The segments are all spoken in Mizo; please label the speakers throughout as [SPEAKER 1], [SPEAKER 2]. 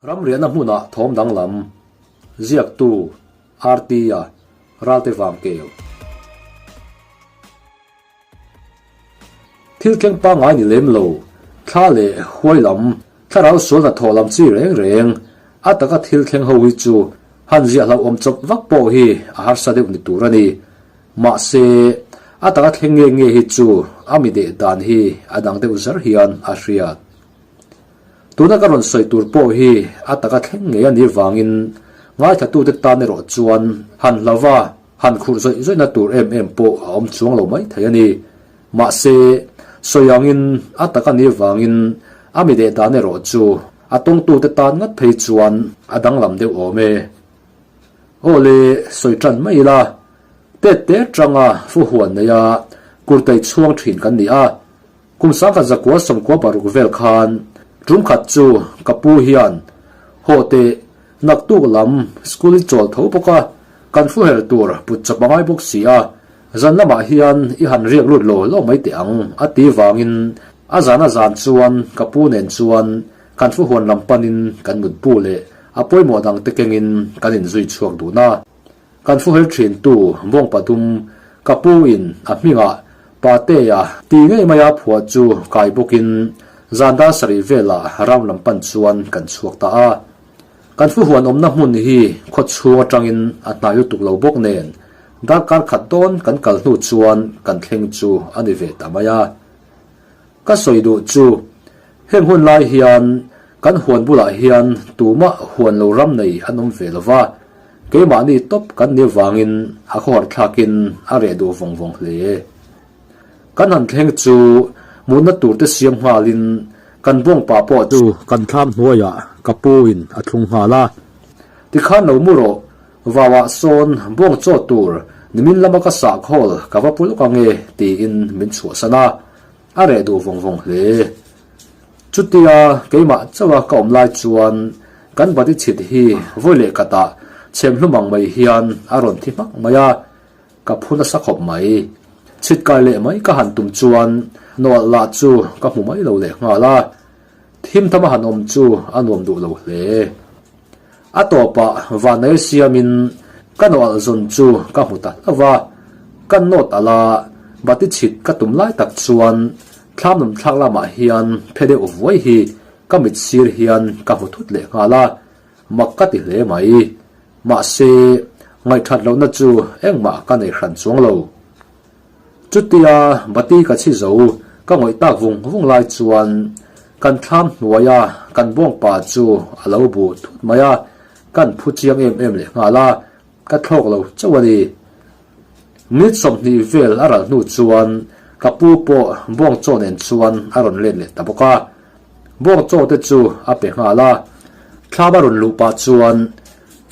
[SPEAKER 1] Ramriahna hmunah thawm danglam, ziaktu RT-a Ralte Vangkeu. Thil thleng pangngai ni lem lo, thla leh huai lam, thlarau sual hnathawh lam chi reng reng, a taka thil thleng ho hi chu han ziah hlauhawm chawp vak pawh hi a harsa deuh ni tur a ni. Mahse, a taka thleng nge nge hi chu a mi deh dan hi a dang deuh zar hian a hriat. Tuna ka rawn sawi tur pawh hi a taka thleng ngei a nih vangin ngaithlatute tan erawh chuan han hlauva han khurh zawih zawihna tur em em pawh a awm chuang lo mai thei a ni. Mahse, sawi angin a taka nih vangin a mi deh dan erawh chu a tawngtute tan ngat phei chuan a danglam deuh awm e. Aw le, sawi tan mai ila, tet te atanga fu huan neia kurtai chhuang thin kan ni a, Kum sangkhat zakua sawmkua paruk vel khan tum khat chu ka pu hian haw teh naktuk lam school i chawl tho bawk a, kan fu her tur put chawp a ngai bawk si a, zan lamah hian i han riak lut lo lo mai teh ang a ti vangin a zan a zan chuan ka pu nen chuan kan fu huan lam panin kan mutbu leh a pawimawh dang te kengin kan inzui chhuak dun a. Kan fu her thintu Bawngpa dum ka pu in a hmingah Patea ti ngei maia phuah chu kai bawkin zan dar sarih velah ram lam pan chuan kan chhuak ta a. Kan fu huan awmna hmun hi khaw chhung atangin a hnai lutuk lo bawk nen darkar khat dawn kan kal hnu chuan kan thleng chu a ni ve ta mai a. Ka sawi duh chu heng hun lai hian kan huan bulah hian tumah huan lo ram nei an awm ve lo va, Keimahni tawp kan nih vangin a khawhar thlakin a reh duh vawng vawng hle. Kan han thleng chu mutna tur te siam nghalin kan bawngpa pawh chu kan thlam hnuaiah ka pu in a thlung nghal a. Tikhan lo mu rawh, vauah sawn bawng chaw tur nimin lama ka sah khawl ka va pu lawk ange tiin min chhuahsan a, a reh duh vawng vawng hle. Chutia keimah chauha ka awm lai chuan kan bati chhit hi vawi leh khatah chhem hlum ang mai hian a rawn thi hmak mai a, ka phu nasa khawp mai. Chhit kai leh mai ka han tum chuan nawlh lah chu ka hmu mai lo leh nghal a, thim thama han awm chu a nuam duh lo hle. A tawpah vanei siamin ka nawlh zawn chu ka hmu ta hlauh va, ka nawt ala bati chhit ka tum lai tak chuan thlam nawm thlak lamah hian phe deuh vuai hi ka mit sir hian ka hmu thut leh nghal a, mak ka ti hle mai. Mahse, ngaihthat lohna chu engmah ka nei hran chuang lo. Chutia bati ka chhi zo ka ngawih tak vung vung lai chuan kan thlam hnuaia kan bawngpa chu a lo bu thut mai a, kan phu chiang em em leh nghal a, ka thlawk lo chauh a ni. Minute 20 vel a ral hnu chuan ka pu pawh bawng chaw nen chuan a rawn let leh ta bawk a, bawng chaw te chu a pe nghal a, thlam a rawn luh pah chuan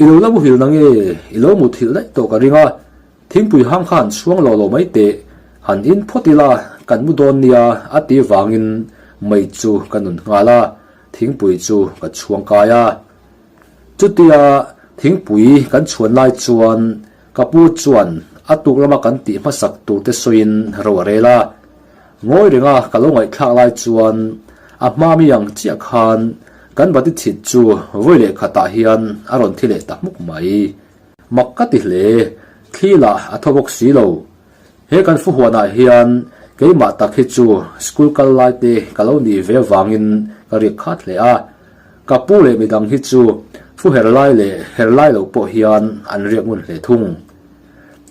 [SPEAKER 1] I lo la muhil na nge, i lo muthilh daih tawh ka ring a, Thingpui hang khan chhuang lo lo mai teh, han in phawt ila kan mu dawn nia a ti vangin mei chu ka nun nghal a, thingpui chu ka chhuang kai a. Chutia thingpui kan chhuan lai chuan ka pu chuan a tuk lama kan tih hmasak tur te sawiin ro a rel a. Ngawi renga ka lo ngaihthlak lai chuan a hma mi ang chiah khan kan bati chhit chu vawi leh khatah hian a rawn thi leh ta hmuk mai. Mak ka ti hle, thli lah a thaw bawk si lo. He kan fu huanah hian keimah tak hi chu school kal lai te ka lo nih ve avangin ka riak khat hle a. Ka pu leh midang hi chu fu her lai leh her lai lo pawh hian an riak ngun hle thung.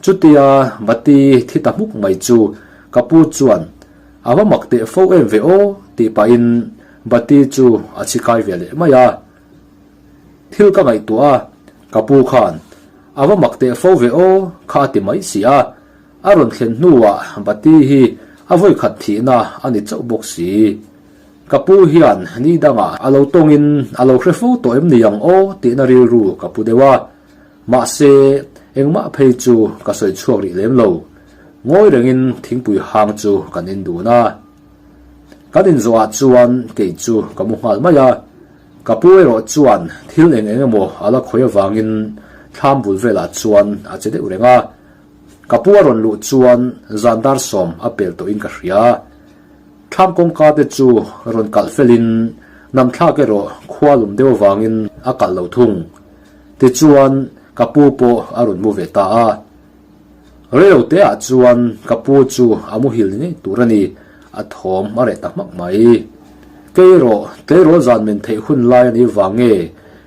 [SPEAKER 1] Chutia bati thi ta hmuk mai chu ka pu chuan a va mak teh fo em ve aw tih pahin bati chu a chhi kai ve leh mai a. Thil ka ngaihtuah a, ka pu khan a va mak teh fo ve aw kha a ti mai si a, a rawn thlen hnuah Bati hi a vawi khat thihna a ni chauh bawk si. Ka pu hian ni dangah a lo tawngin a lo hre fo tawh em ni ang aw tihna rilru ka pu deuh a, mahse engmah phei chu ka sawi chhuak rih lem lo. Ngawi rengin thingpui hang chu kan in dun a. Kan inzawhah chuan kei chu ka mu nghal mai a. Ka pu erawh chuan thil eng eng emaw a la khawi avangin thlam bul velah chuan a che deuh reng a. Ka pu a rawn luh chuan zan dar sawm a pel tawhin ka hria. Thlam kawngka te chu rawn kalh felin Namthlak erawh khua lum deuh avangin a kalh lo thung. Tichuan, ka pu pawh a rawn mu ve ta a. Reiloteah chuan ka pu chu a muhil ni ngei tur a ni, a thawm a reh ta hmak mai. Kei erawh tleirawl zan men theih hun lai a nih vang nge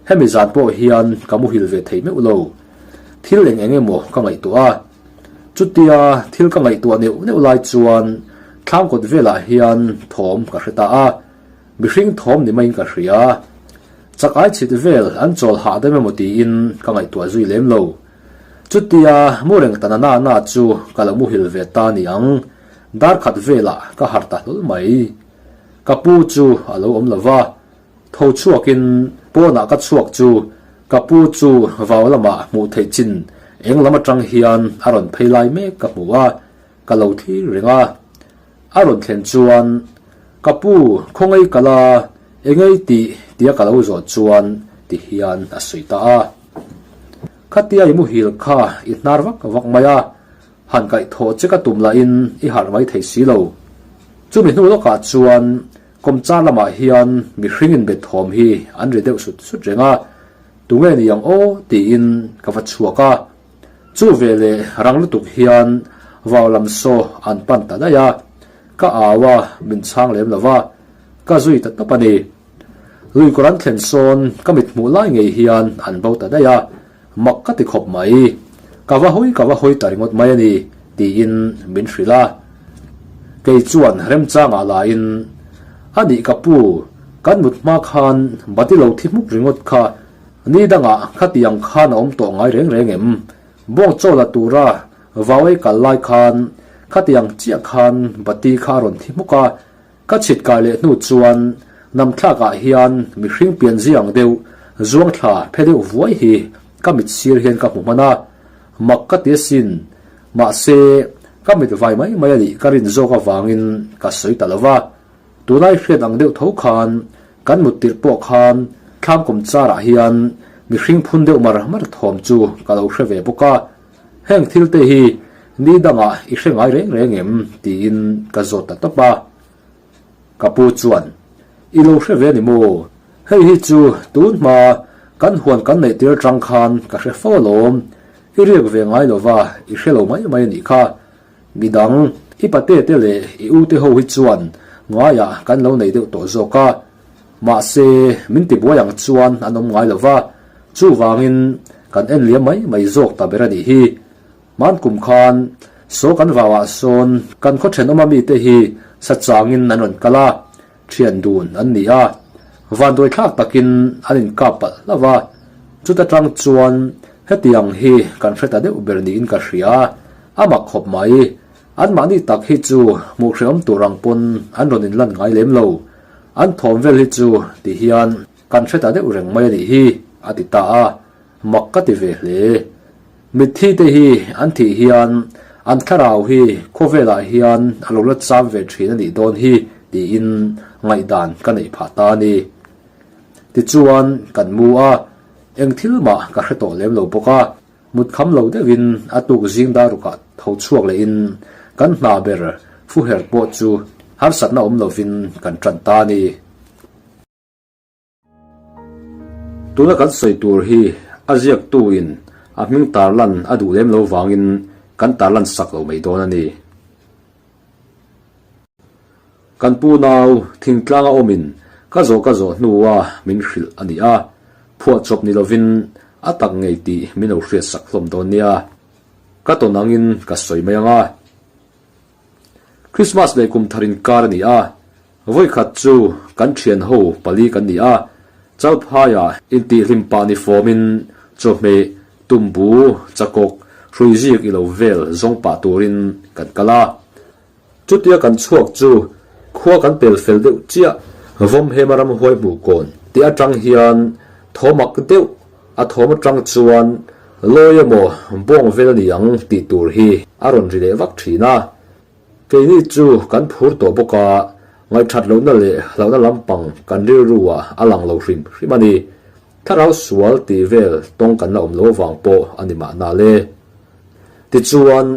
[SPEAKER 1] hemi zan pawh hian ka muhil ve thei meuh lo. Thil eng eng emaw ka ngaihtuah a. Chutia thil ka ngaihtuah neuh neuh lai chuan thlang kawt velah hian thawm ka hre ta a, mihring thawm ni maiin ka hria. Chak ai chhit vel an chawl hahdam emaw tiin ka ngaihtuah zui lem lo. Chutia mu reng ta na na na chu ka lo muhil ve ta ni ang, dar khat velah ka harh ta hlawl mai. Ka pu chu a lo awm lo va, Tho chhuakin pawnah ka chhuak chu ka pu chu vau lamah hmuh theih chin eng lam atang hian a rawn phei lai mek ka hmu a, ka lo thlir reng a. A rawn thlen chuan, Ka pu, khawngaih ka la, engei tih tia ka lo zawh chuan ti hian a sawi ta a. Khatia i muhil kha i hnar vak vak mai a, han kaihthawh che ka tum lahin i harh mai thei si lo. Chumi hnu lawkah chuan Kawmchar lamah hian mihring inbet thawm hi an ri deuh sut sut reng a, tunge ni ang aw tiin ka va chhuak a. Chu veleh rang lutuk hian vau lam saw an pan ta daih a, ka au a min chhang lem lo va, ka zui ta tawp a ni. Lui kawr an thlen sawn ka mit hmuh lai ngei hian an bo ta daih a, mak ka ti khawp mai. Ka va hawi ka va hawi ta ringawt mai a ni, tiin min hrilh a. Kei chuan remchangah lahin, A nih ka pu, kan mut hma khan bati lo thi hmuk ringawt kha ni dangah khatiang khan a awm tawh ngai reng reng em? Bawng chaw la tura vau ei kal lai khan khatiang chiah khan bati kha a rawn thi hmuk a, Ka chhit kai leh hnu chuan namthlakah hian mihring pian ziang deuh zuang thla phe deuh vuai hi ka mit sir hian ka hmu hman a, mak ka ti asin. Mahse, ka mit vai mai mai a nih ka rin zawk avangin ka sawi ta lo va. Tunai hriat ang deuh tho khan kan mut tirh pawh khan thlam kawm charah hian mihring phun deuh mar mar thawm chu ka lo hre ve bawk a. Heng thil te hi ni dangah i hre ngai reng reng em? tiin ka zawt ta tawp a. Ka pu chuan, I lo hre ve ni maw? Hei hi chu tun hma kan huan kan neih tir atang khan ka hre fo alawm. I riak ve ngai lo va, i hre lo mai mai a nih kha. Midang, i pate te leh i u te ho hi chuan ngaiah kan lo nei deuh tawh zawk a. Mahse, min tibuai ang chuan an awm ngai lo va, chuvangin kan en liam mai mai zawk ta ber a nih hi. Hman kum khan saw kan vauah sawn kan khaw thenawma mite hi sa changin an rawn kal a, thian dun an ni a, vanduai thlak takin an inkap palh hlauh a, chuta tang chuan hetiang hi kan hre ta deuh ber niin ka hria, a mak khawp mai. Anmahni tak hi chu hmuh hrehawm tur ang pawn an rawn inlan ngai lem lo. An thawm vel hi chu ti hian kan hre ta deuh reng mai a nih hi, a ti ta a, mak ka ti ve hle. Mitthi te hi an thih hian an thlarau hi khawvelah hian a lo la cham ve thin a nih dawn hi tiin ngaihdan ka neih phah ta a ni. Tichuan kan mu a, eng thil mah ka hre tawh lem lo bawk a. Mut kham lo deuhin a tuk zing darukah tho chhuak lehin kan hna ber fuher pawh chu harsatna awm lovin kan tan ta a ni. Tuna kan sawi tur hi a ziaktuin a hming tarlan a duh lem lo vangin kan tarlan sak lo mai dawn a ni. Kan pu nau thingtlanga awmin ka zawh ka zawh hnua min hrilh a ni a, phuahchawp ni lovin a tak ngei tih min lo hriat sak hlawm dawn nia. Ka tawn angin ka sawi mai ang a. Christmas leh kum thar inkar a ni a, vawikhat chu kan thian ho pali kan ni a, Chalphaiah intihhlim pah ni fawmin chawhmeh, tumbu, chakawk, hruizik ilo vel zawng pah turin kan kal a. Chutia kan chhuak chu khua kan pel fel deuh chiah, Vawmhema ramhuai hmuh kawn tih atang hian thawmak deuh a thawm atang chuan lawi emaw bawng vel a ni ang tih tur hi a rawn ri leh vak thin a. Keini chu kan phur tawh bawk a, ngaihthat lohna leh hlauhna lampang kan rilru ah a lang lo hrim hrim a ni. Thlarau sual tih vel tawng kan la awm lo avang pawh a ni mahna le. Tichuan,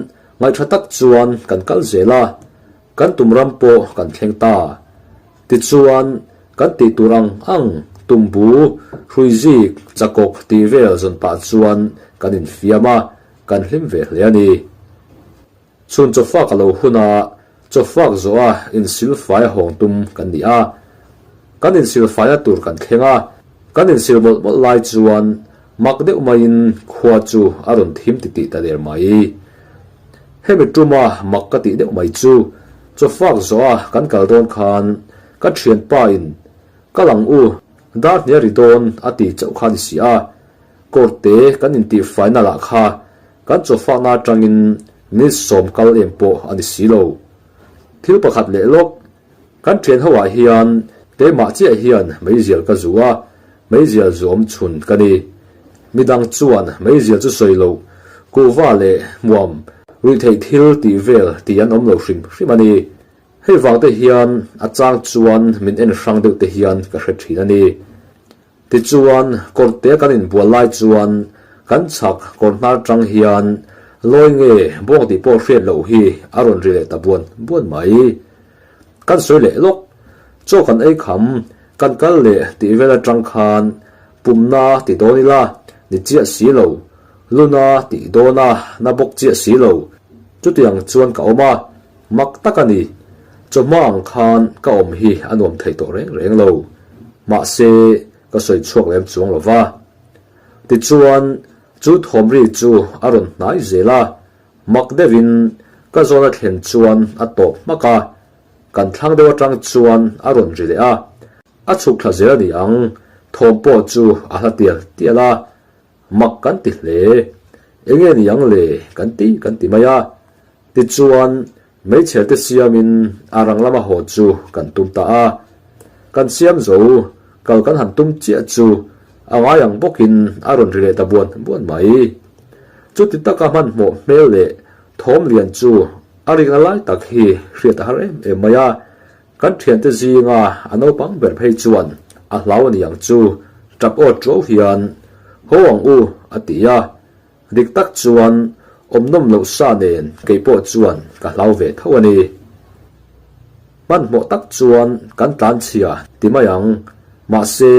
[SPEAKER 1] Ngaihṭha tak chuan kan kal zel a, kan tum ram pawh kan thleng ta. Tichuan, Kan tih tur ang ang, tumbu, hruizik, chakawk tih vel zawn pah chuan kan infiam a, kan hlim ve hle a ni. Chhun chawfak a lo hun a, chawfak zawh a insilfai a hawng tum kan ni a. Kan insilfaina tur kan thleng a, kan insil mawlh mawlh lai chuan mak deuh maiin khua chu a rawn thim titih ta der mai. Hemi tuma mak ka tih deuh mai chu chawfak zawh a kan kal dawn khan ka thianpa in kal ang u, dar hnial ri dawn a ti chauh kha a ni si a, kawrte kan intihfaina lah kha Kan chawfakna atangin minute 10 kal em pawh a ni si lo. Thil pakhat leh lawk, kan thian ho ah hian keimah chiah hian meizial ka zu a, meizial zu awm chhun ka ni. Midang chuan meizial chu sawi loh, kuhva leh hmuam, ruihtheih thil tih vel tih an awm lo hrim hrim a ni. Hei vang te hian a chang chuan min en hrang deuh te hian ka hre thin a ni. Tichuan, kawrte kan inbual lai chuan kan chhak kawr hnar tang hian lawi nge bawng tih pawh hriat loh hi a rawn ri leh ta buan buan mai. Kan sawi leh lawk, chaw kan ei kham, kan kal leh tih vel atang khan pumna ti dawn ila ni chiah si lo, luna tih dawna na bawk chiah si lo, chutiang chuan ka awm a, Mak tak a ni. Chawhma ang khan ka awm hi a nuam thei tawh reng reng lo. Mahse, ka sawi chhuak lem chuang lo va. Tichuan, chu thawmri chu a rawn hnai zel a, mak deuhin ka zawn a thlen chuan a tawp hmak a, kan thlang deuh atang chuan a rawn ri leh a. A chhuk thla zel a ni ang, thawm pawh chu a hla tial tial a. Mak kan ti hle. Enge ni ang le kan ti kan ti mai a. Tichuan, meichher te siamin a rang lama haw chu kan tum ta a. Kan siam zo, kal kan han tum chiah chu a ngai ang bawkin a rawn ri leh ta buan buan mai. Chuti taka hmanhmawh hmel leh thawm lian chu a rikna lai tak hi hriat a har em em mai a. Kan thiante zinga a naupang ber phei chuan a hlau a ni ang chu, tap aw tuau hian, Haw ang u, a ti a. Dik tak chuan awm nawm loh sa nen kei pawh chuan ka hlau ve tho a ni. Hmanhmawh tak chuan kan tlan chhia ti mai ang, mahse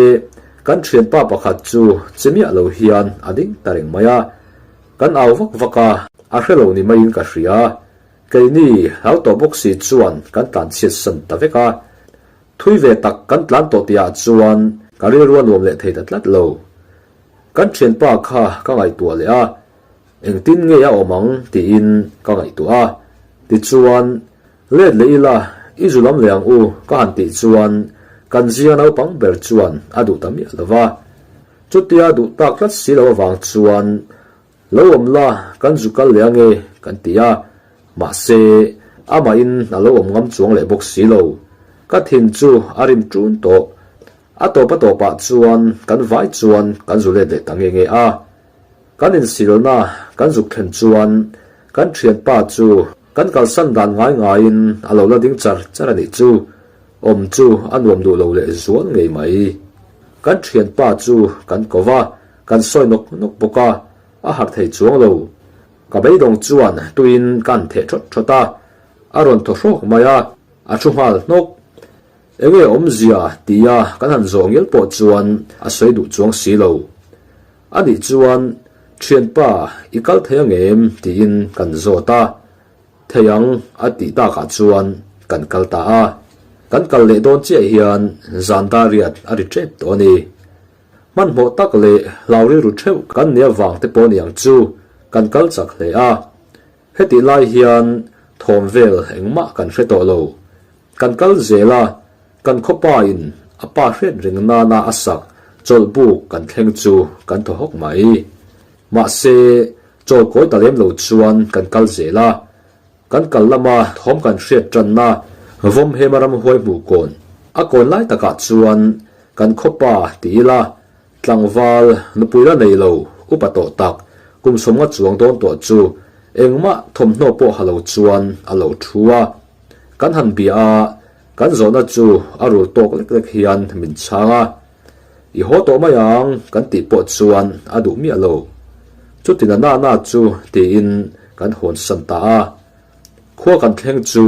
[SPEAKER 1] kan thianpa pakhat chu che miah lo hian a ding ta reng mai a. Kan au vak vak a, a hre lo ni maiin ka hria. Keini hlau tawh bawk si chuan kan tlan chhiat san ta vek a. Thui ve tak kan tlan tawh tihah chuan ka rilru a nuam leh thei ta tlat lo. Kan thianpa kha ka ngaihtuah leh a, engtin nge a awm ang tiin ka ngaihtuah a. Tichuan, let leh ila, i zu lam leh ang u ka han tih chuan kan zinga naupang ber chuan a duh ta miah lo va. Chutia duh tak tlat si lo avang chuan Lo awm la, kan zu kal leh ange, kan ti a. Mahse, amahin a lo awm ngam chuang leh bawk si lo. Ka thin chu a rim ṭun tawh. A tawp a tawpah chuan kan vai chuan kan zu let leh ta nge nge a. Kan insilna kan zuk thlen chuan kan ṭhianpa chu kan kalsan dan ngai ngaiin a lo la ding char char a nih chu. Awm chu a nuam duh lo leh zual ngei mai. Kan ṭhianpa chu kan ko va, Kan sawi nawk nawk bawk a, a harh thei chuang lo. Ka beidawng chuan tuiin ka an theh thawt thawt a, a rawn thaw hrawk mai a, a thu nghal hnawk. Enge awmzia tia kan han zawh ngial pawh chuan a sawi duh chuang si lo. Anih chuan, Thianpa, i kal thei angem? tiin kan zawt a. Thei ang a tih takah chuan kan kal ta a. Kan kal leh dawn chiah hian zan dariat a ri tep tawh a ni. Hmanhmawh tak leh hlau rilru theuh kan nia vang te pawh niang chu kan kal chak hle a. Hetih lai hian thawm vel engmah kan hre tawh lo. Kan kal zel a, kan khawpa in a pa hriat reng nana a sak chawlh buk kan thleng chu kan thaw hawk mai. Mahse, chawl kawi ta lem lo chuan kan kal zel a. Kan kal lama thawm kan hriat tanna Vawmhema ramhuai hmuh kawn a kawn lai takah chuan kan khawpa ti ila, tlangval nupui la nei lo upa tawh tak kum sawmnga chuang dawn tawh chu engmah thawmhnaw pawh ha lo chuan a lo thu a. Kan han bia a, kan zawhna chu a rul tawk lek lek hian min chhang a. I haw tawh mai ang kan tih pawh chuan a duh miah lo. Chutin a nana chu tiin kan hawn san ta a. Khua kan thleng chu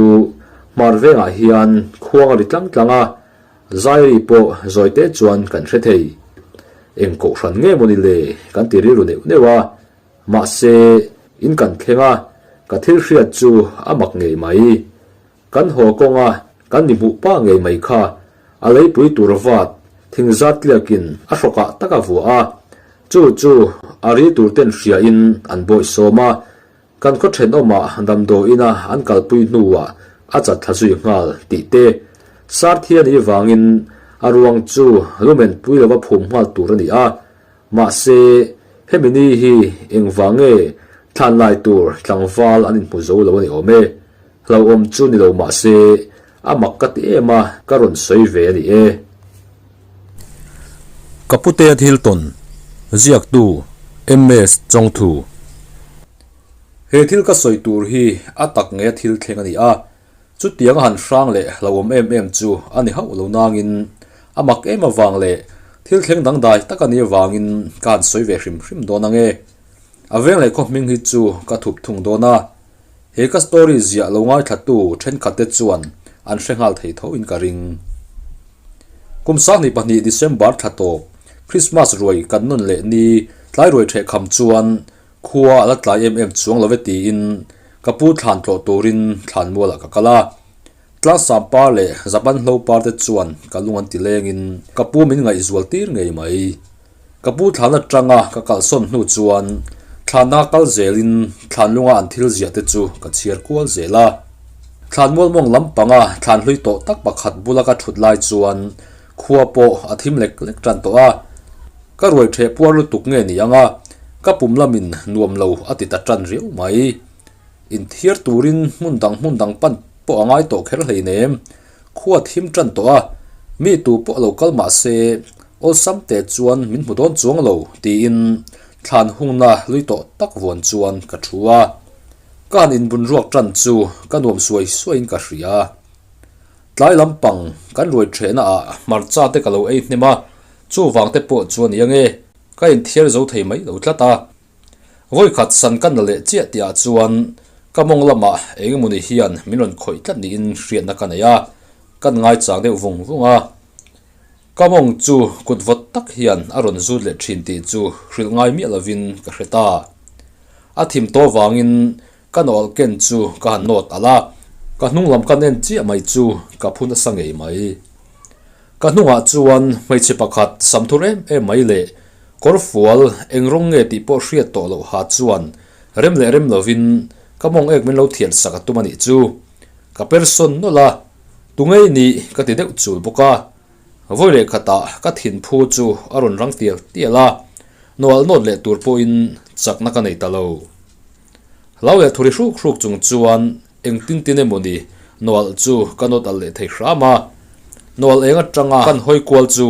[SPEAKER 1] hmar vengah hian khuang a ri tlang tlang a. Zairi pawh zawite chuan kan hre thei. Eng kohhran nge maw ni le kan ti rilru neuh neuh a, mahse in kan thleng a, ka thil hriat chu a mak ngei mai. Kan haw kawnga kan mi hmuh pa ngei mai kha a leipui tur vat thingzat tliakin a hrawkah tak a vuah a, chu chu a ri tur ten hriain an bawihsawm a, kan khaw thenawmah damdawiina an kalpui hnuah a chat thla zui nghal tih te Sarthia ni vangin a ruang chu lumen pui lova phum nghal tur a ni a, mahse hemi ni hi engvang nge thlan lai tur tlangval an inhmu zo lo a ni awm e. Hlauhawm chu ni lo mah se, a mak ka ti em a, ka rawn sawi ve a ni e.
[SPEAKER 2] Ka Putea Thiltawn, Ziaktu, MS Chawngthu.
[SPEAKER 1] He thil ka sawi tur hi a tak ngei a thil thleng a ni a, chutiang a han hrang leh hlauhawm em em chu a ni hauh lo nangin a mak em avang leh thil thleng dangdai tak a nih avangin ka han sawi ve hrim hrim dawn ang e. A veng leh khaw hming hi chu ka thup thung dawn a. He ka story ziah lo ngaithlatu thenkhatte chuan an hre nghal thei tho in ka ring. Kum 22 December thla tawp, Christmas ruai kan nawn leh ni tlai ruai theh kham chuan khua a la tlai em em chuang lo e tiin ka pu thlan tlawh turin thlan mualah ka kal a. Tlangsam par leh Japan hlo par te chuan ka lung an ti lengin ka pu min ngaihzual tir ngei mai. Ka pu thlan atanga ka kalhsawn hnu chuan thlanna kal zelin thlan lunga an thil ziah te chu ka chhiar kual zel a. Thlan mualmawng lampanga thlan hlui tawh tak pakhat bula ka thut lai chuan khua pawh a thim lek lek tan tawh a. Ka ruai theh puar lutuk nge ni anga ka pum lamin nuam lo a ti ta tan riau mai. Inthiar turin hmun dang hmun dang pan pawh a ngai tawh kher hleinem. Khua thim tan tawh a, mi tu pawh lo kal mah se awlsam te chuan min hmu dawn chuang lo tiin thlan hungna hlui tawh tak vuan chuan ka thu a. Ka han inbun ruak tan chu ka nuam suai suaiin ka hria. Tlai lampang kan ruai thehna ah hmarcha te ka lo ei hnem a, chuvang te pawh chuan i ange ka inthiar zo thei mai lo tlat a. Vawikhat san ka na leh chiah tihah chuan ka mawng lamah eng emawni hian min rawn khawih tlat niin hriatna ka nei a, kan ngaichang deuh vung vung a. Ka mawng chu kut vawt tak hian a rawn zut leh thin tih chu hrilh ngai miah lovin ka hre ta. A thim tawh vangin ka nawlh ken chu ka han nawt alh a, ka hnung lam ka nen chiah mai chu ka phu nasa ngei mai. Ka hnungah chuan hmeichhe pakhat samthur em em mai leh kawr fual eng rawng nge tih pawh hriat tawh loh ha chuan rem leh rem lovin ka mawng ek min lo thian sak a tum a nih chu. Ka per sawn nawlh a, tu ngei nih ka ti deuh chul bawk a. Vawi leh khatah ka thinphu chu a rawn rang tial tial a, nawlh nawt leh tur pawhin chakna ka nei ta lo. Hlau leh thuri hruk hruk chung chuan engtin tin emaw ni nawlh chu ka nawt alh leh thei hram a. Nawlh eng atanga kan hawi kual chu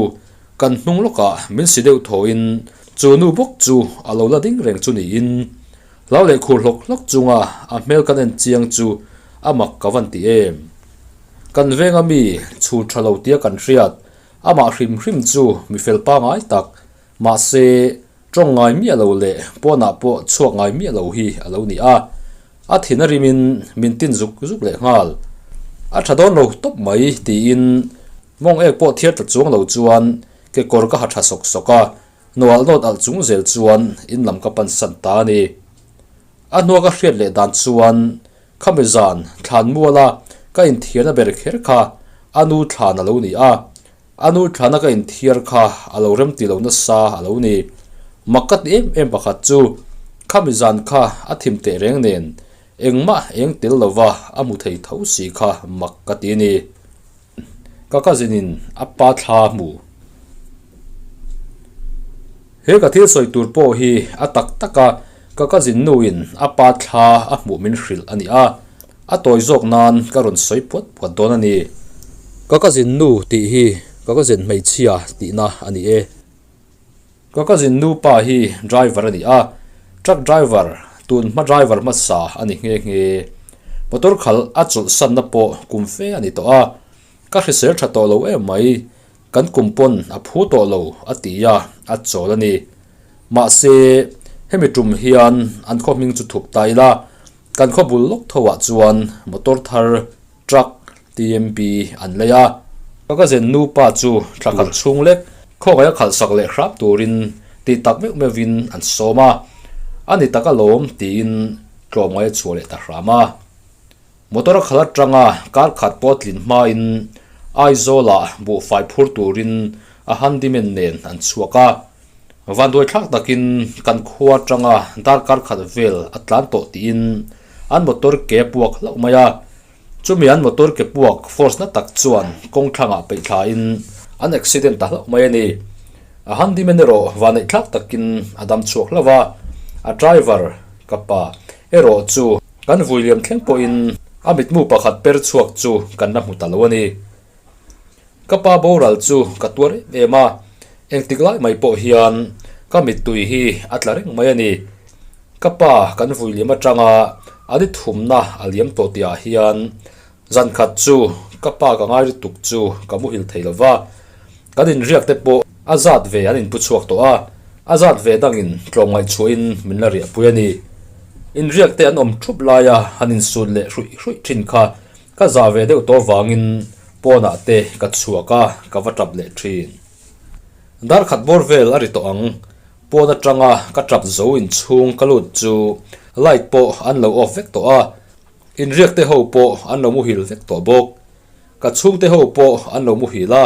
[SPEAKER 1] kan hnung lawkah min si deuh thawhin chu nu bawk chu a lo la ding reng chu niin hlau leh khur hlawk hlawk chunga a hmel kan en chiang chu a mak ka van ti em. Kan venga mi chhun tha lo tia kan hriat amah hrim hrim chu mi fel pangai tak mahse Tawng ngai miah lo leh pawnah pawh chhuak ngai miah lo hi a lo ni a, a thin a rimin min tin zuk zuk leh nghal. A tha dawn lo tawp mai tiin mawng ek pawh thiar ta chuang lo chuan kekawr ka ha tha sawk sawk a, nawalh nawt alh chung zel chuan in lam ka pan san ta a ni. A hnua ka hriat leh dan chuan khami zan thlan muala ka inthiarna ber kher kha a nu thlan a lo ni a, A nu thlana ka inthiar kha a lo rem ti lo nasa a lo ni. Mak ka ti em em pakhat chu khami zan kha a thim teh reng nen engmah eng tel lova a hmu thei tho si kha mak ka ti a ni. Ka cousin in a pa thla hmu. He ka thil sawi tur pawh hi a tak tak a, ka cousin nu in a pa thla a hmuh min hrilh a ni a. A tawi zawk nan ka rawn sawi puat puat dawn a ni. Ka cousin nu tih hi ka cousin hmeichhia tihna a ni e. Ka cousin nu pa hi driver a ni a, truck driver, tun hma driver hmasa a ni nghe nghe. Motor khalh a chawlhsanna pawh kum fe a ni tawh a, ka hrisel tha tawh lo em mai, kan kum pawn a phu tawh lo a ti a, a chawl a ni. Mahse, hemi tum hian an khaw hming chu thup ta ila, Kan khaw bul lawk tho ah chuan motor thar, truck, TMP an lei a.
[SPEAKER 2] Ka cousin nupa chu thla khat chhung lek khawngaih a khalh sak leh hrap turin tih tak meuh meuhin an sawm a, a ni tak alawm tiin tlawmngaih a chhuah leh ta hram a. Motor a khalh atanga kar khat pawh tlin hmain Aizawlah buhfai phur turin a handyman nen an chhuak a. Vanduai thlak takin kan khua atanga darkar khat vel a tlan tawh tiin an motor ke a puak hlauh mai a. Chumi an motor ke puak force na tak chuan kawng thlangah peih thlain an accident ta hlauh mai a ni. A handyman erawh vanneih thlak takin a dam chhuak hlauh a, a driver, ka pa, erawh chu kan vui liam thleng pawhin a mitmu pakhat per chhuak chu kan la hmu ta lo a ni. Ka pa boral chu ka tuar em em a, engtik lai mai pawh hian ka mittui hi a tla reng mai a ni. Ka pa kan vui liam atanga a ni thumna a liam tawh tihah hian zan khat chu ka pa ka ngai lutuk chu ka muhil thei lo va, kan inriak te pawh a zat ve an inpu chhuak tawh a, a zat ve dangin tlawmngaih chhuahin min la riahpui a ni. Inriak te an awm thup laia han insut leh hruih hruih thin kha Ka zah ve deuh tawh vangin pawnah te ka chhuak a, ka va tap leh thin. Dar khat bawr vel a ri tawh ang, pawn atanga ka tap zo inchhung ka lut chu light pawh an lo off vek tawh a, inriak te ho pawh an lo muhil vek tawh bawk. Ka chhungte ho pawh an lo muhil a,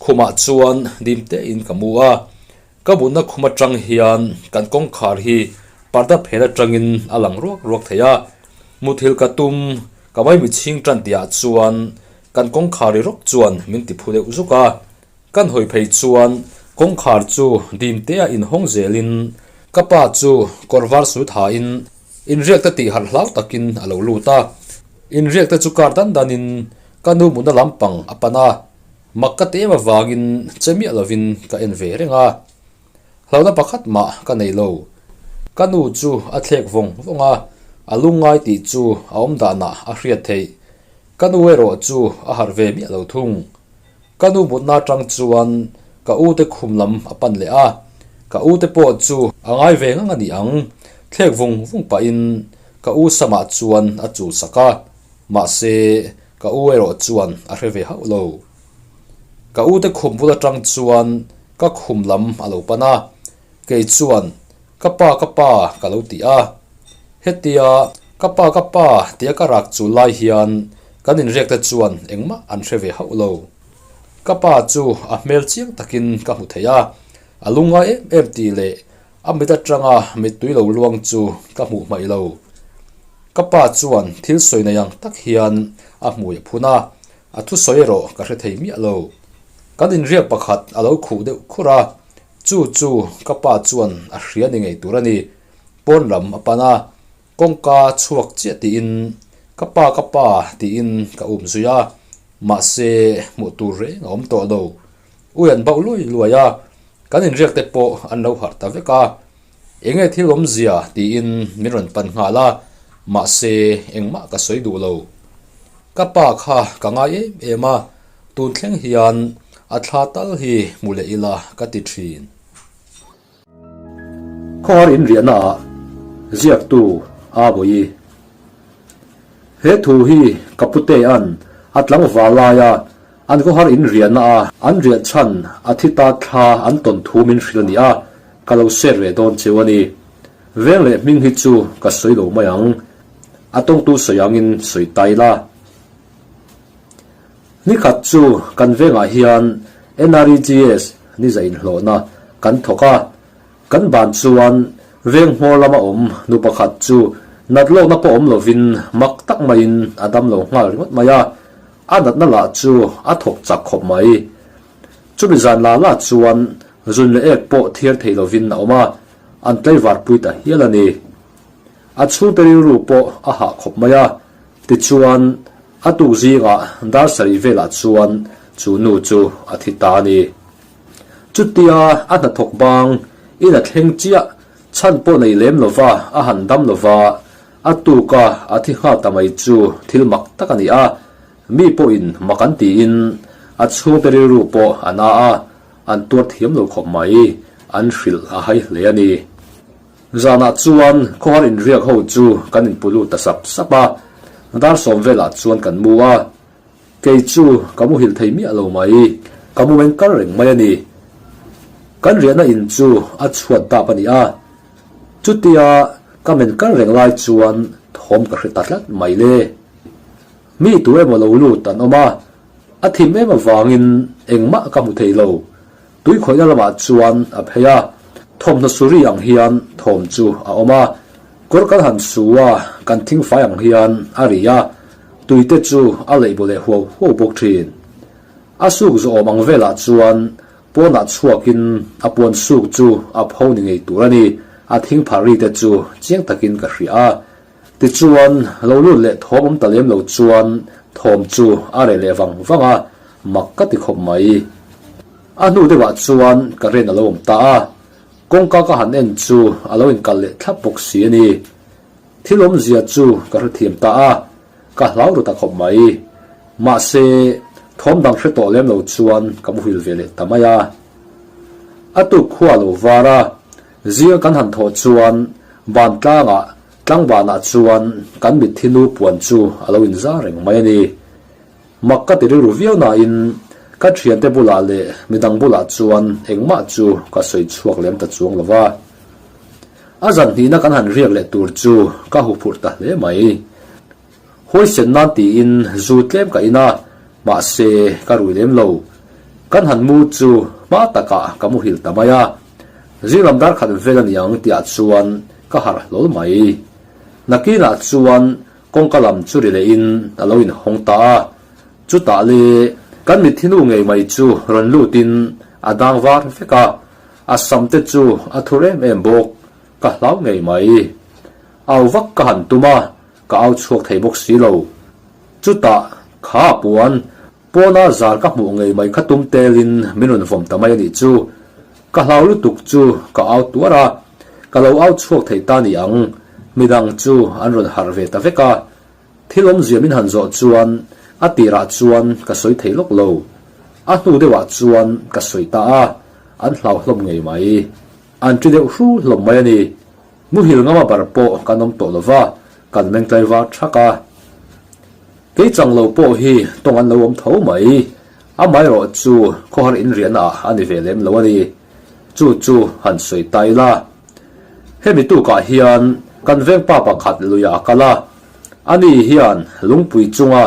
[SPEAKER 2] khumah chuan dim tein ka mu a, Ka mutna khum atang hian kan kawngkhar hi parda phen atangin a lang ruak ruak thei a, muthilh ka tum ka maimichhing tan tihah chuan kan kawngkhar ri rawk chuan min ti phu deuh zuk a, kan hawi phei chuan kawngkhar chu dim tea inhawng zelin ka pa chu kawr var sut hain inriak te tih harh hlau takin a lo lut a, inriak te chu kar dan danin ka nu mutna lampang a pan a. Mak ka ti em avangin che miah lovin ka en ve reng a, hlauhna pakhat mah ka nei lo. Ka nu chu a thlek vawng vawng a, a lungngai tih chu a awm danah a hriat theih. Ka nu erawh chu a harh ve miah lo thung. Ka nu mutna atang chuan ka u te khum lam a pan leh a, ka u te pawh chu a ngai ve ngang a ni ang, thlek vung vung pahin ka u samah chuan a chul sak a, mahse Ka u erawh chuan a hre ve hauh lo. Ka u te khum bul atang chuan ka khum lam a lo pan a, kei chuan ka pa ka pa ka lo ti a. Hetia ka pa ka pa tia ka rak chul lai hian kan inriak te chuan engmah an hre ve hauh lo. Ka pa chu a hmel chiang takin ka hmu thei a, a lungngai em em tih leh A mit atanga mittui lo luang chu ka hmuh hmaih lo. Ka pa chuan thil sawi nei ang tak hian a hmui a phun a, a thusawi erawh ka hre thei miah lo. Kan inriak pakhat a lo khuh deuh khur a, chu chu ka pa chuan a hria ni ngei tur a ni. Pawn lam a pan a, kawngka chhuak chiah tiin ka pa ka pa tiin ka um zui a, mahse hmuh tur reng a awm tawh lo. Ui an bauh luai luai a, kan inriak te pawh an lo harh ta vek a. Enge thil awmzia tiin min rawn pan nghal a, mahse engmah ka sawi duh lo. Ka pa kha ka ngai em em a, tun thleng hian a thla tal hi hmu leh ila ka ti thin.
[SPEAKER 1] Khawhar inriahna ah ziaktu a bawi. He thu hi ka putea'n a tlangval laia an khawhar inriahna a an riah chhan a thi ta thla an tawn thu min hrilh a ni a, ka lo share ve dawn cheu a ni. Veng leh hming hi chu ka sawi lo mai ang, a tawngtu sawi angin sawi ta ila. Nikhat chu kan vengah hian NREGS ni za inhlawhna kan thawk a, kan ban chuan veng hmawr lama awm nu pakhat chu nat lawkna pawh awm lovin mak tak maiin a dam lo nghal ringawt mai a, a natna lah chu a thawk chak khawp mai. Chumi zan la la chuan zun leh ek pawh thiar thei lovin a awm a, an tlaivar pui ta hial a ni. A chhungte rilru pawh a hah khawp mai a, tichuan A tuk zingah dar sarih velah chuan chu nu chu a thi ta a ni. Chutia a hnathawk bang in a thleng chiah chhan pawh nei lem lova a han dam lova, a tuka a thi nghal ta mai chu thil mak tak a ni a, mi pawhin mak an tiin a chhungte rilru pawh a na a, an tuar thiam lo khawp mai, an hrilh a hai hle a ni. Zanah chuan khawhar inriak ho chu kan inpu lut ta sap sap a, dar sawm velah chuan kan mu a. Kei chu ka muhil thei miah lo mai, ka mu meng kar reng mai a ni. Kan riahna in chu a chhuat dap a ni a, chutia ka men kar reng lai chuan thawm ka hre ta tlat mai le. Mi tu emaw lo lut an awm a, a thim em avangin engmah ka hmu thei lo. Tui khawihna lamah chuan a phei a, thawmhnaw suri ang hian thawm chu a awm a, kawr kan han su a, kan thingfai ang hian a ri a, tui te chu a leih baw leh huau huau bawk thin. A suk zawhawm ang velah chuan pawnah chhuakin a puan suk chu a pho ni ngei tur a ni, a thingphar ri te chu chiang takin ka hria a. Tichuan, lo lut leh thawm awm ta lem lo chuan thawm chu a reh leh vang vang a, mak ka ti khawp mai. A hnu deuhah chuan ka ren a lo awm ta a, kawngka ka han en chu a lo inkal leh thlap bawk si a ni. Thil awmzia chu ka hrethiam ta a, ka hlau ru ta khawp mai. Mahse, thawm dang hre tawh lem lo chuan ka muhil ve leh ta mai a. A tuk khua a lo var a, Zinga kan han thawh chuan bantlangah tlangbanah chuan kan mitthi nu puan chu a lo inzar reng mai a ni. Mak ka ti rilru viau nain ka thiante bulah leh midang bulah chuan engmah chu ka sawi chhuak lem ta chuang lo va. A zan hnihna kan han riak leh tur chu ka huphurh ta hle mai. Huaisen nan tiin zu tlem ka in a, mahse ka rui lem lo. Kan han mu chu hma takah ka muhil ta mai a, zinglam dar khat vel a niang tihah chuan ka harh hlawl mai. Nakinah chuan kawngka lam chu ri lehin a lo inhawng ta a, chutah le kan mitthi nu ngei mai chu rawn lutin a dang var vek a, a sam te chu a thur em em bawk, ka hlau ngei mai. Au vak ka han tum a, Ka au chhuak thei bawk si lo. Chutah, kha a puan, pawna zar ka hmuh ngei mai kha tum telin min rawn vawm ta mai a nih chu. Ka hlau lutuk chu ka au tuar a, ka lo au chhuak thei ta ni ang, midang chu an rawn harh ve ta vek a. Thil awmzia min han zawh chuan a tirah chuan ka sawi thei lawk lo. A hnu deuhah chuan ka sawi ta a, an hlau hlawm ngei mai. An ṭi deuh hru hlawm mai a ni. Muhil ngama bar pawh kan awm tawh lova, kan meng tlaivar thak a. Kei chang lo pawh hi tawng an lo awm tho mai. Amaherawh chu khawhar inriahna ah a ni ve lem lo a ni. Chu chu han sawi ta ila. Hemi tukah hian kan vengpa pakhat luiah a kal a. Ani hian lungpui chunga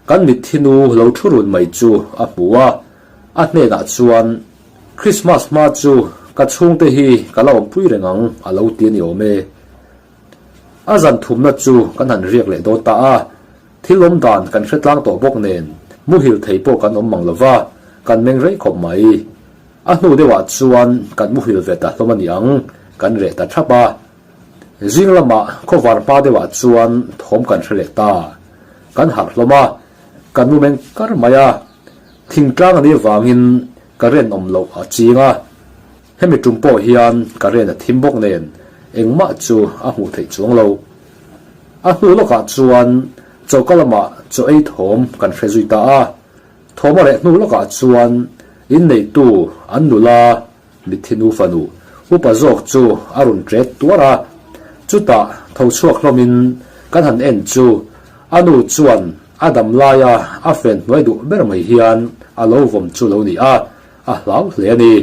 [SPEAKER 1] kan mitthi nu lo thu run mai chu a hmu a. A hnenah chuan Christmas hma chu ka chhungte hi ka la awmpui reng ang a lo ti a ni awm e. A zan thumna chu kan han riak leh dawn ta a, thil awm dan kan hre tlang tawh bawk nen muhil thei pawh kan awm mang lova, kan meng rei khawp mai. A hnu deuhah chuan kan muhil ve ta hlawm a ni ang, kan reh ta thap a. Zing lamah khawvar hma deuhah chuan thawm kan hre leh ta. Kan harh hlawm a, kan mu meng kar mai a. Thingtlang a nih avangin ka ren awm loh a ching a, hemi tum pawh hian ka ren a thim bawk nen engmah chu a hmuh theih chuang lo. A hnu lawkah chuan choka lamah chaw ei thawm kan hre zui ta a, thawm a reh hnu lawkah chuan inneitu an nula Mitthi nu fanu upa zawk chu a rawn ṭet tuar a, chutah tho chhuak hlawmin kan han en chu a nu chuan a dam laia a fen hnuai duh ber mai hian a lo vawm chu lo ni a, a hlau hle a ni.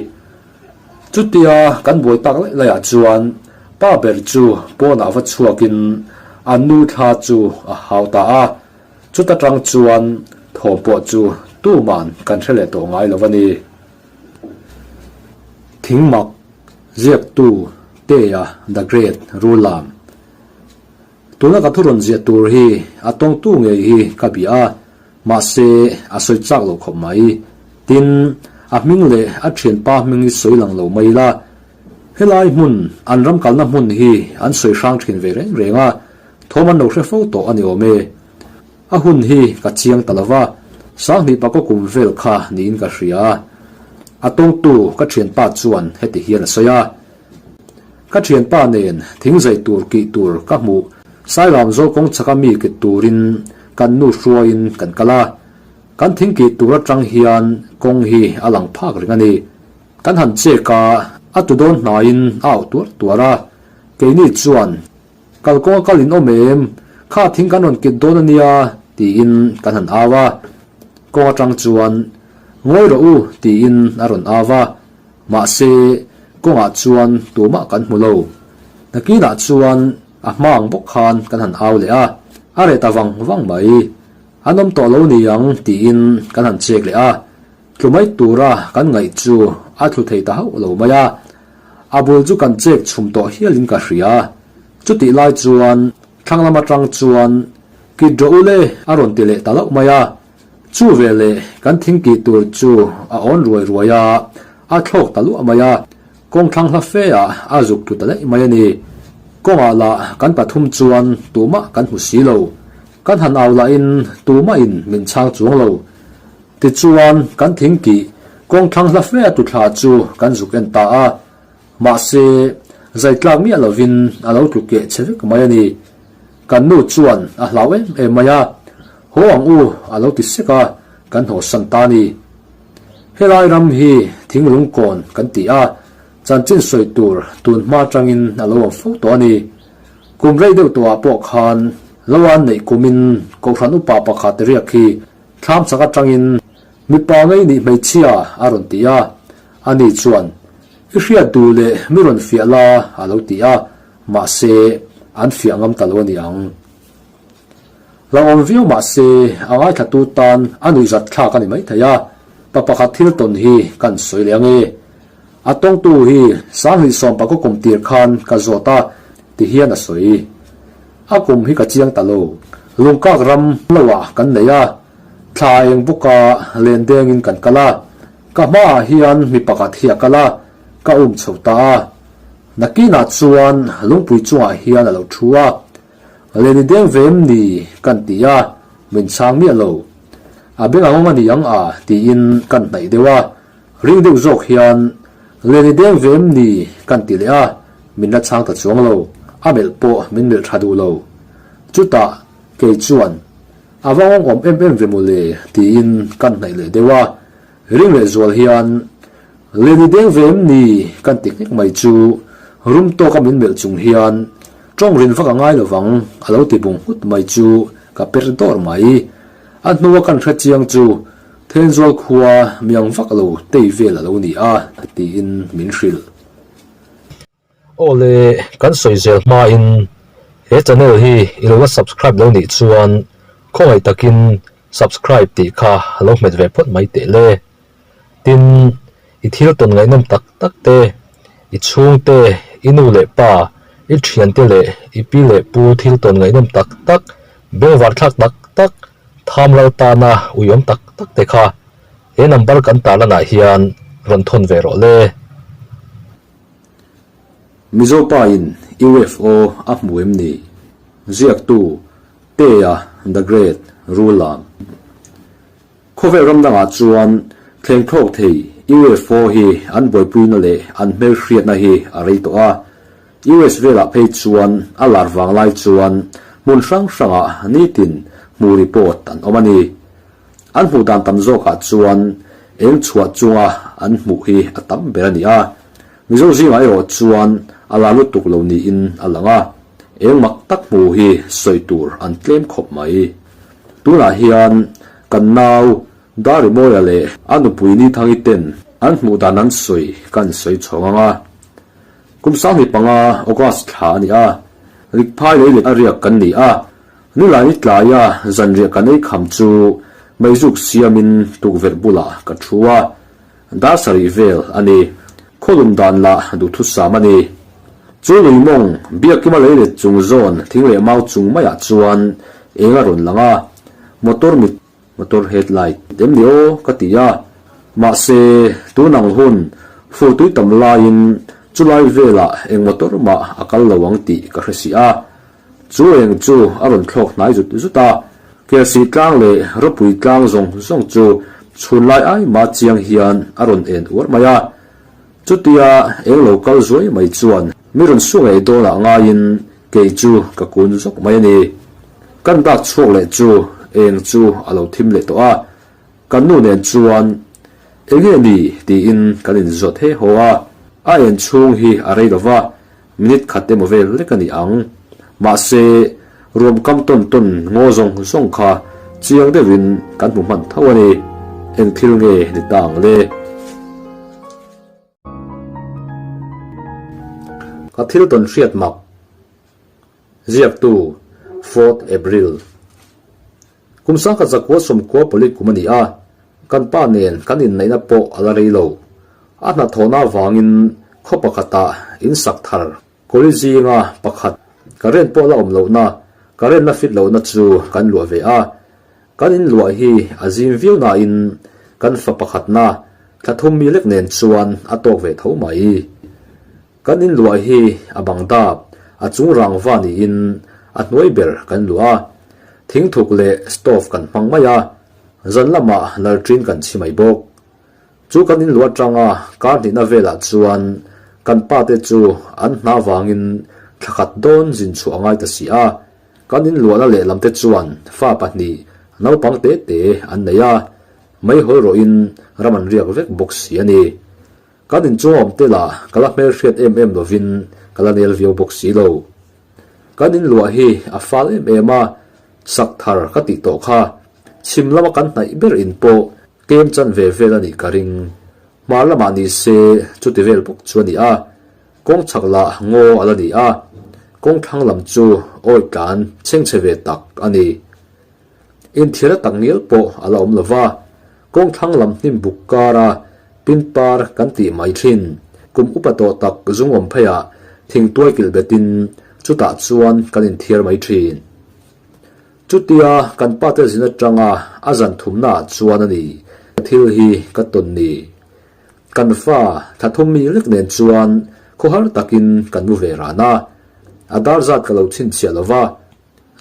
[SPEAKER 1] Chutia kan buai tak laih laiah chuan pa ber chu pawnah va chhuakin a nu thla chu a hau ta a, chuta tang chuan thawm pawh chu tuman kan hre leh tawh ngai lo a ni. Thingmak, ziaktu, Tea the Great Rulam. Tuna ka thu rawn ziah tur hi a tawngtu ngei hi ka bia a, mahse a sawi chak lo khawp mai. Tin, a hming leh a thianpa hming hi sawi lang lo mai ila. Helai hmun, an ram kalna hmun hi an sawi hrang thin ve reng reng a, thawm an lo hre fo tawh a ni awm e. A hun hi ka chiang ta lova, Sanghnih pakaw kum vel kha niin ka hria. A tawngtu ka thianpa chuan heti hian a sawi a, Ka thianpa nen thing zai tur kih tur ka hmuh, Sairam zawl kawng chaka mi kit turin kan nu hruaiin kan kal a. Kan thing kih tur atang hian kawng hi a lang phak reng a ni. Kan han chek a, a tu dawn hnaiin a auh tuar tuar a. Keini chuan Kalkawnga kal in awm em? Kha thing kan rawn kit dawn a nia, tiin kan han au a. Kawng atang chuan, Ngawi rawh u, tiin a rawn au va. Mahse, kawngah chuan tumah kan hmu lo. Nakinah chuan a hma ang bawk khan kan han au leh a, a reh ta vang vang mai. An awm tawh lo ni ang tiin kan han chek leh a, tlu mai tura kan ngaih chu a thlu thei ta hauh lo mai a. A bul chu kan chek chhum tawh hialin ka hria. Chutih lai chuan thlang lam atang chuan Kit rawh u le a rawn ti leh ta loh mai a. Chu veleh kan thingkih tur chu a awn ruai ruai a, a thlawk ta luah mai a, kawng thlang hla fe ah a zuk tlu ta daih mai a ni. Kawngah lah kan pathum chuan tumah kan hmu si lo. Kan han au lahin tumahin min chhang chuang lo. Tichuan kan thingkih kawng thlang hla fe a tuthla chu kan zuk en ta a, mahse zai tlak miah lovin a lo tlu keh che vek mai a ni. Kan nu chuan a hlau em em mai a, Haw ang u a lo ti sek a, kan hawsan ta a ni. Helai ram hi thinglung kawn kan ti a, chanchin sawi tur tun hma atangin a lo awm fo tawh a ni. Kum rei deuh tawhah pawh khan lo an neih kumin Kohhran upa pakhat riak hi thlam chak atangin mipa ngei nih hmeichhia a rawn ti a, ani chuan I hriat duh leh mi rawn fiah la a lo ti a, mahse an fiah ngam ta lo a ni ang. Hlauhawm viau mahse a ngaithlatu tan a nuihzat thlak a ni maithei a, pa pakhat thil tawn hi kan sawi leh ange. A tawngtu hi Sanghnih sawmpakaw kum tir khan ka zawt a ti hian a sawi. A kum hi ka chiang ta lo. Lungkak ram lo ah kan nei a, thla eng bawka len dengin kan kal a, ka hmaah hian mi pakhat hi a kal a, ka um chho ta a. Nakinah chuan lungpui chungah hian a lo thu a, Leni deng ve em ni kan ti a, min chhang miah lo. A beng a ngawng a ni ang a tiin kan hnaih deuh a, ring deuh zawk hian Leni deng ve em ni kan ti leh a, min la chhang ta chuang lo, a melh pawh min melh tha duh lo. Chutah kei chuan a va ngawng awm em em ve mawle tiin kan hnaih leh deuh a, ring leh zual hian Leni deng ve em ni kan ti nghek mai chu rum tawka min melh chung hian tawng rin vak a ngai lovang a lo ti bung nghut mai chu ka per dawr mai. A hnua kan hre chiang chu Thenzawl khua miang vak lo tei vel a lo ni a tiin min hrilh.
[SPEAKER 2] Awle, kan sawi zel hmain he channel hi i lo la subscribe lo nih chuan khawngaih takin subscribe tih kha lo hmet ve phawt mai teh le. Tin, i thil tawn ngaihnawm tak tak te, i chhungte, i nu leh pa, i thiante leh i pi leh pu thil tawn ngaihnawm tak tak, bengvar thlak tak tak, tham ral tana uiawm tak tak te kha he number kan tarlanah hian rawn thawn ve rawh le.
[SPEAKER 1] Mizo pa in UFO a hmu em ni? Ziaktu, Tea the Great Rulam. Khawvel ram dangah chuan thleng thlawk thei UFO hi an buaipuina leh an hmelhriatna hi a rei tawh a. US velah phei chuan a lar vang lai chuan hmun hrang hrangah nitin hmu report an awm a ni. An hmuh dan tam zawkah chuan eng chhuah chunga an hmuh hi a tam ber a ni a. Mizo zingah erawh chuan a lar lutuk lo niin a lang a. Eng mak tak hmu hi sawi tur an tlem khawp mai. Tunah hian kan nau Darimawia leh a nupui Nithangi ten an hmuh dan an sawi kan sawi chhawng ang a. Kum 15 August thla a ni a, Rikphai lei leh a riak kan ni a, Nilaini tlaia zanriah kan ei kham chu meizuk siamin tukverh bulah ka thu a, Dar sarih vel a ni. Khawlum dan lah duhthusam a ni. Chu lui mawng, Biakima lei let chung zawn thing leh mau chung maiah chuan eng a rawn lang a, motor mit, motor headlight, em ni aw ka ti a. Mahse, tun ang hun, fur tui tam laiin chulai velah eng motor mah a kal lo ang tih ka hre si a. Chu eng chu a rawn thlawk hnai zut zut a, Kelsih tlang leh Ropui tlang zawng zawng chu chhunlai ai mah chiang hian a rawn en uar mai a. Chutia eng lo kal zuai mai chuan mi rawn su ngei dawnah ngaiin kei chu ka kun zawk mai a ni. Kan dak chhuak leh chu eng chu a lo thim leh tawh a, kan nu nen chuan Enge ni? tiin kan inzawt he haw a, a en chhung hi a rei lo va, Minute khat emaw vel lek a ni ang. Mahse, ruam kam tawn tawn ngaw zawng zawng kha Chiang deuhin kan hmu hman tho a ni. Eng thil nge ni ta ang le? Ka thil tawn hriat mak. Ziaktu, Fourth April. Kum sangkhat zakua sawmkua pali kum a ni a, kan pa nen kan inneihna pawh a la rei lo. A hnathawhna avangin khaw pakhatah in sak thar kawli zinga pakhat current pawh la awm lohna, current la fit lohna chu kan luah ve a. Kan in luah hi a zim viau nain kan fa pakhatna thla thum mi lek nen chuan a tawk ve tho mai. Kan in luah hi a bang dap, a chung rangva niin a hnuai ber kan luah a. Thingthuk leh stove kan hmang mai a, zan lamah lalṭin kan chhi mai bawk. Chu kan in luah atanga kar hnihna velah chuan kan pa te chu an hna vangin thla khat dawn zin chhuah a ngai ta si a. Kan in luahna lehlam te chuan fa pahnih naupang te te an nei a, meihawl rawhin ram an riak vek bawk si a ni. Kan inchung awm te lah ka la hmelhriat em em lovin ka la nel viau bawk si lo. Kan inluah hi a fal em em a, sak thar ka tih tawh kha chhim lama kan hnaih ber in pawh kem chan ve vel a nih ka ring. Hmar lamah ni se chuti vel bawk chu a ni a, kawng chhak lah ngaw a la ni a, kawng thlang lam chu awi tlan chhengchhe ve tak a ni. Inthiarna tak ngial pawh a la awm lo va, kawng thlang lam hnim buk kara pin par kan tih mai thin. Kum upa tawh tak zung awm pheiah thingtuai kilh betin chutah chuan kan inthiar mai thin. Chutia kan pate zin atanga a zan thumnaah chuan a ni thil hi ka tawn ni. Kan fa thla thum mi lek nen chuan khawhar takin kan mu ve ran a, a dar zat ka lo chhinchhiah lo va,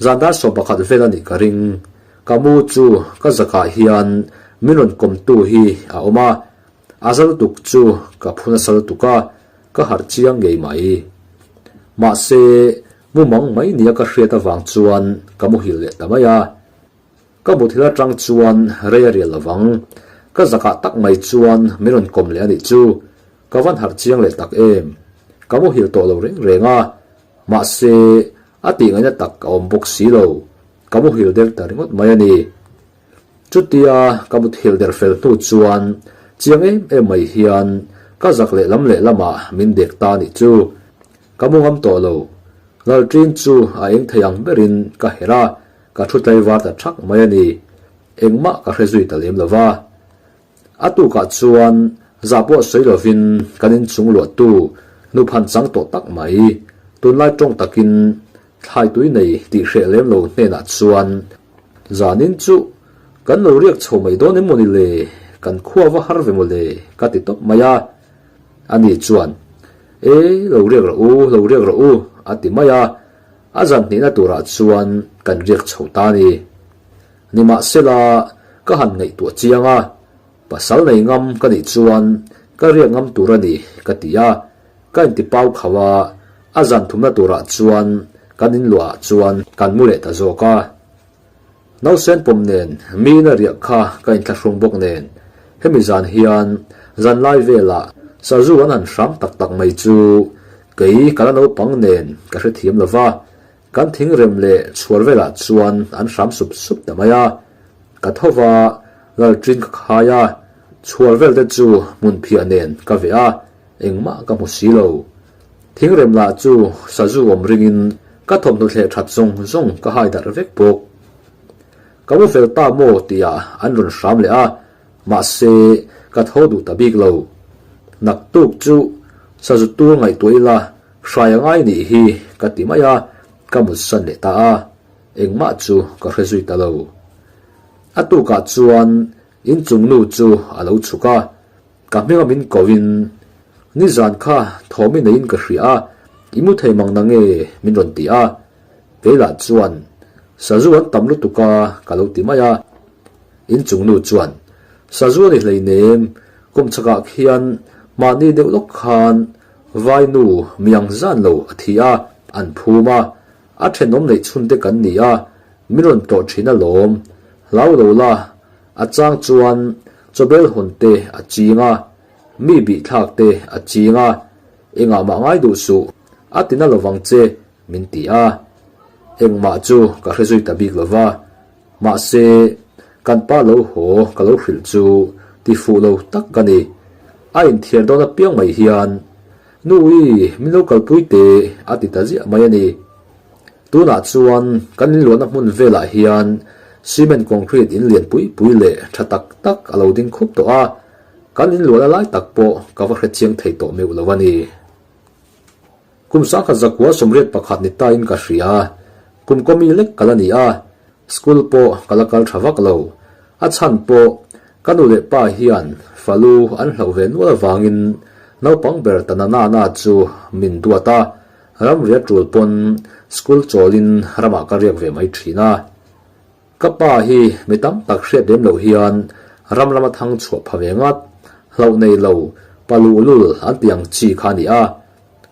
[SPEAKER 1] Zan dar 11 vel a nih ka ring. Ka mu chu ka zakah hian min rawn kawmtu hi a awm a, a za lutuk chu ka phu nasa lutuk a, ka harh chiang ngei mai. Mahse, mu mang mai nia ka hriat avang chuan ka muhil leh ta mai a. Ka muthil atang chuan rei a rial lovang. Ka zakah tak mai chuan min rawn kawm leh a nih chu. Ka van harh chiang leh tak em. Ka muhil tawh lo reng reng a. Mahse, a tih ngaihna tak a awm bawk si lo. Ka muhil der ta ringawt mai a ni. Chutia ka muthil der fel hnu chuan chiang em em mai hian ka zak lehlam lehlamah min dek ta a nih chu. Ka mu ngam tawh lo. Lalṭin chu a eng thei ang berin ka herh a, ka thu tlaivar ta ṭhak mai a ni. Engmah ka hre zui ta lem lo va. A tukah chuan zah pawh sawi lovin kan inchung luahtu nu phan chang tawh tak mai, tunlai tawng takin thlai tui nei tih hreh lem lo hnenah chuan zanin chu kan lo riak chho mai dawn em mawni le, kan khua va har ve mawle ka ti tawp mai a. Ani chuan, E, lo riak rawh u, lo riak rawh u a ti mai a, a zan hnihna turah chuan kan riak chho ta a ni. Nimahsela, ka han ngaihtuah chiang a, pasal nei ngam ka nih chuan ka riak ngam tur a ni ka ti a, ka inti pau khauh a, a zan thumna turah chuan kan inluah ah chuan kan mu leh ta zawk a. Nausen pawm nen miin a riak kha ka inthlahrung bawk nen, hemi zan hian zanlai velah sazu an han hram tak tak mai chu kei ka la naupang nen ka hrethiam lo va, Kan thingrem leh chhuar velah chuan an hram sup sup ta mai a, ka tho va, lalṭin ka khai a, chhuar vel te chu hmun phiah nen ka veh a, engmah ka hmu si lo. Thingrem lah chu sazu awm ringin ka thawmhnaw thleh ṭhat zawng zawng ka hai darh vek bawk. Ka mu fel ta maw tihah an rawn hram leh a, mahse ka tho duh ta bik lo. Naktuk chu sazu tur ngaihtuah ila Hrai a ngai nih hi ka ti mai a, ka mutsan leh ta a, engmah chu ka hre zui ta lo. A tukah chuan inchung nu chu a lo chhuk a, ka hminga min ko in, Nizan kha thawm i neiin ka hria a, i mu thei mang na nge min rawn ti a, kei lah chuan sazu an tam lutuk a ka lo ti mai a. Inchung nu chuan, Sazu a ni hleinem, kum chhakah khian mahni deuh lawk khan Vai nu miang zan lo a thi a, an phum a, a thenawm neih chhun te kan ni a, min rawn tlawh thin alawm. Hlau lo la, a chang chuan chawbel hawn te a ching a, mi bih thlak te a ching a, engah mah ngai duh suh, a ti na lovang che, min ti a. Engmah chu ka hre zui ta bik lo va. Mahse, kan pa lo haw ka lo hrilh chu ti fuh lo tak ka ni. A inthiar dawn apiang mai hian, Nu i, min lo kalpui teh, a ti ta ziah mai a ni. Tunah chuan kan inluahna hmun velah hian cement concrete in lian pui pui leh tha tak tak a lo ding khup tawh a, kan inluahna lai tak pawh ka va hre chiang thei tawh meuh lo a ni. Kum sangkhat zakua 81 ni tain ka hria, kum kawmi lek ka la ni a, school pawh ka la kal tha vak lo. A chhan pawh ka nu leh pa hian falu an hlauh ve nual avangin naupang ber ta na na chu min duat a, Ramriah tul pawn school chawlin ramah ka riak ve mai thin a. Ka pa hi mi tam tak hriat lem loh hian ram lama thang chhuah pha ve ngat, hlauh nei lo, pa luhlul an ti ang chi kha a ni a.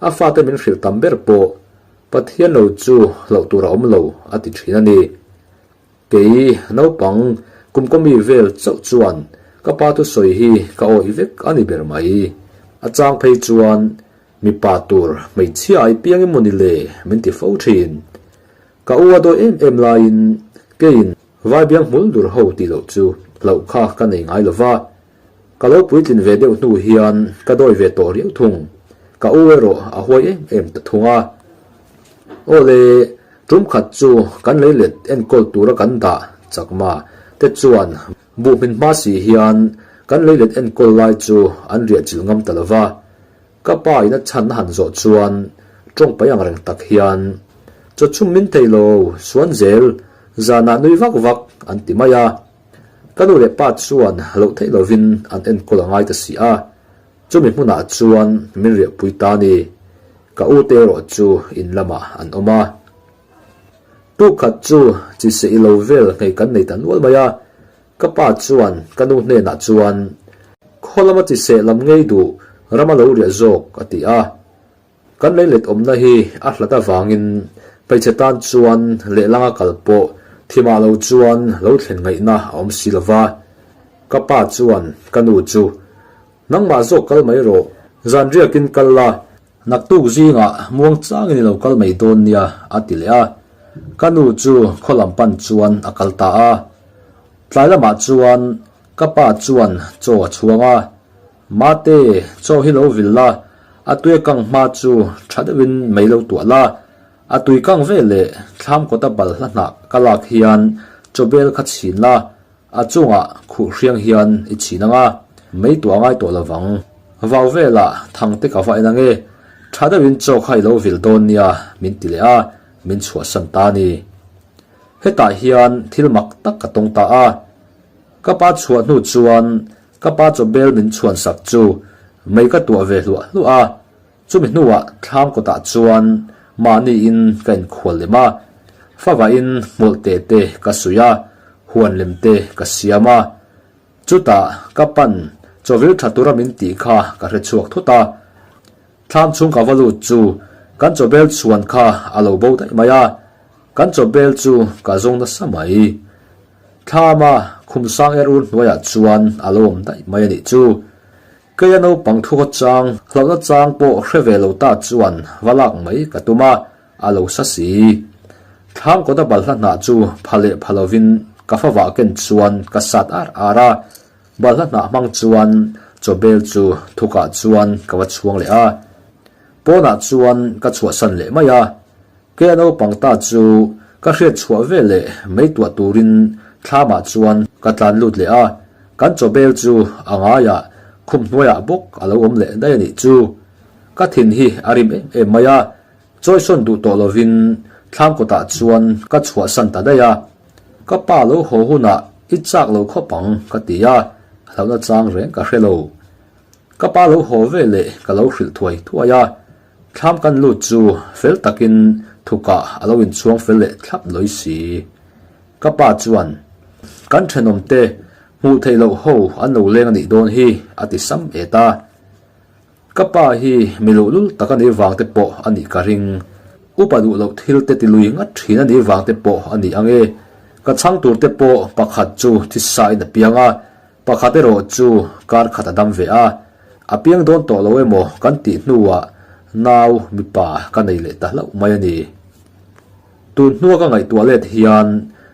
[SPEAKER 1] A fate min hrilh tam ber pawh Pathian lo chu hlauh tur a awm lo a ti thin a ni. Kei naupang kum kawmi vel chauh chuan ka pa thusawi hi ka awih vek a ni ber mai. A chang phei chuan Mipa tur hmeichhia ai piang emaw ni le min ti fo thin. Ka u a dawi em em laiin keiin vaibiang hmul dur ho tih loh chu hlauh kha ka nei ngai lo va. Ka lo puitlin ve deuh hnu hian ka dawi ve tawh riau thung. Ka u erawh a huai em em ta thung a. Aw le, tum khat chu kan lei let enkawl tura kan dah chakma te chuan buh hmin hma si hian kan lei let enkawl lai chu an riah chilh ngam ta lo va. Ka pa in a chhan a han zawh chuan tawng pai ang reng tak hian, Chaw chhum min thei lo, suan zel, zanah nui vak vak an ti mai a. Ka nu leh pa chuan loh theih lovin an enkawl a ngai ta si a, chumi hmunah chuan min riahpui ta a ni. Ka u te erawh chu in lamah an awm a. Tuk khat chu chi seh i lo vel nghei kan nei ta nual mai a, Ka pa chuan ka nu hnenah chuan, Khaw lama chi seh lam ngei duh, rama lo riah zawk, a ti a. Kan lei let awmna hi a hlat avangin hmeichhe tan chuan lehlanga kal pawh thimah lo chuan lo thlen ngaihna a awm si lo va. Ka pa chuan ka nu chu, Nangmah zawk kal mai rawh, zan riakin kal la, Naktuk zingah muang changin i lo kal mai dawn nia a ti leh a, ka nu chu khaw lam pan chuan a kal ta a. Tlai lamah chuan ka pa chuan chaw a chhuang a, Mate, chaw hi lo vil la, a tui a kang hma chu tha deuhin mei lo tuah la, a tui kang ve leh thlam kawta balhla hnah ka lak hian chaw bel kha chhin la, A chungah khuh hriang hian i chhin ang a, mei tuah ngai tawh lovang. Vau velah thang te ka va en ange, tha deuhin chaw kha i lo vil dawn nia min ti leh a, min chhuahsan ta a ni. Hetah hian thil mak tak ka tawng ta a. Ka pa chhuah hnu chuan ka pa chaw bel min chhuan sak chu mei ka tuah ve hluah hluah a, Chumi hnuah thlam kawtah chuan mahniin ka inkhual lem a, favain hmawlh te te ka suih a, huan lem te ka siam a. Chutah ka pan chawvil tha tura min tih kha ka hre chhuak thut a. Thlam chhung ka va lut chu kan chawbel chhuan kha a lo bo daih mai a, kan chawbel chu ka zawng nasa mai. Thlama khum sang er ur hnuaiah chuan a lo awm daih mai a nih chu. Keia naupang thuka chang, hlauhna chang pawh hre ve lo ta chuan va lak mai ka tum a, a lo sa si. Thlam kawta balhla hnah chu pha leh pha lovin ka fa vah ken chuan ka sat ar ar a, balhla hnah hmang chuan chaw bel chu thukah chuan ka va chhuang leh a. Pawnah chuan ka chhuahsan leh mai a. Keia naupang ta chu ka hriat chhuah ve leh mei tuah turin thlamah chuan ka tlan lut leh a, kan chaw bel chu a ngaiah khum hnuaiah bawk a lo awm leh daih a nih chu. Ka thin hi a rim em em mai a, chawisawn duh tawh lovin thlam kawtah chuan ka chhuahsan ta daih a. Ka pa lo haw hunah i chak lo khawp ang ka ti a, hlauhna chang reng ka hre lo. Ka pa lo haw ve leh ka lo hrilh thuai thuai a, Thlam kan lut chu fel takin thukah a lo inchhuang fel leh thlap lawi si. Ka pa chuan, Kan thenawmte hmuh theih loh ho an lo leng a nih dawn hi a ti sam et a. Ka pa hi mi luhlul tak a nih vang te pawh a nih ka ring. Upa duh loh thil te ti lui ngat thin a nih vang te pawh a ni ang e. Ka chhang tur te pawh pakhat chu thisa in a piang a, Pakhat erawh chu kar khat a dam ve a, a piang dawn tawh lo emaw kan tih hnuah nau mipa ka nei leh ta hlauh mai a ni. Tun hnua ka ngaihtuah let hian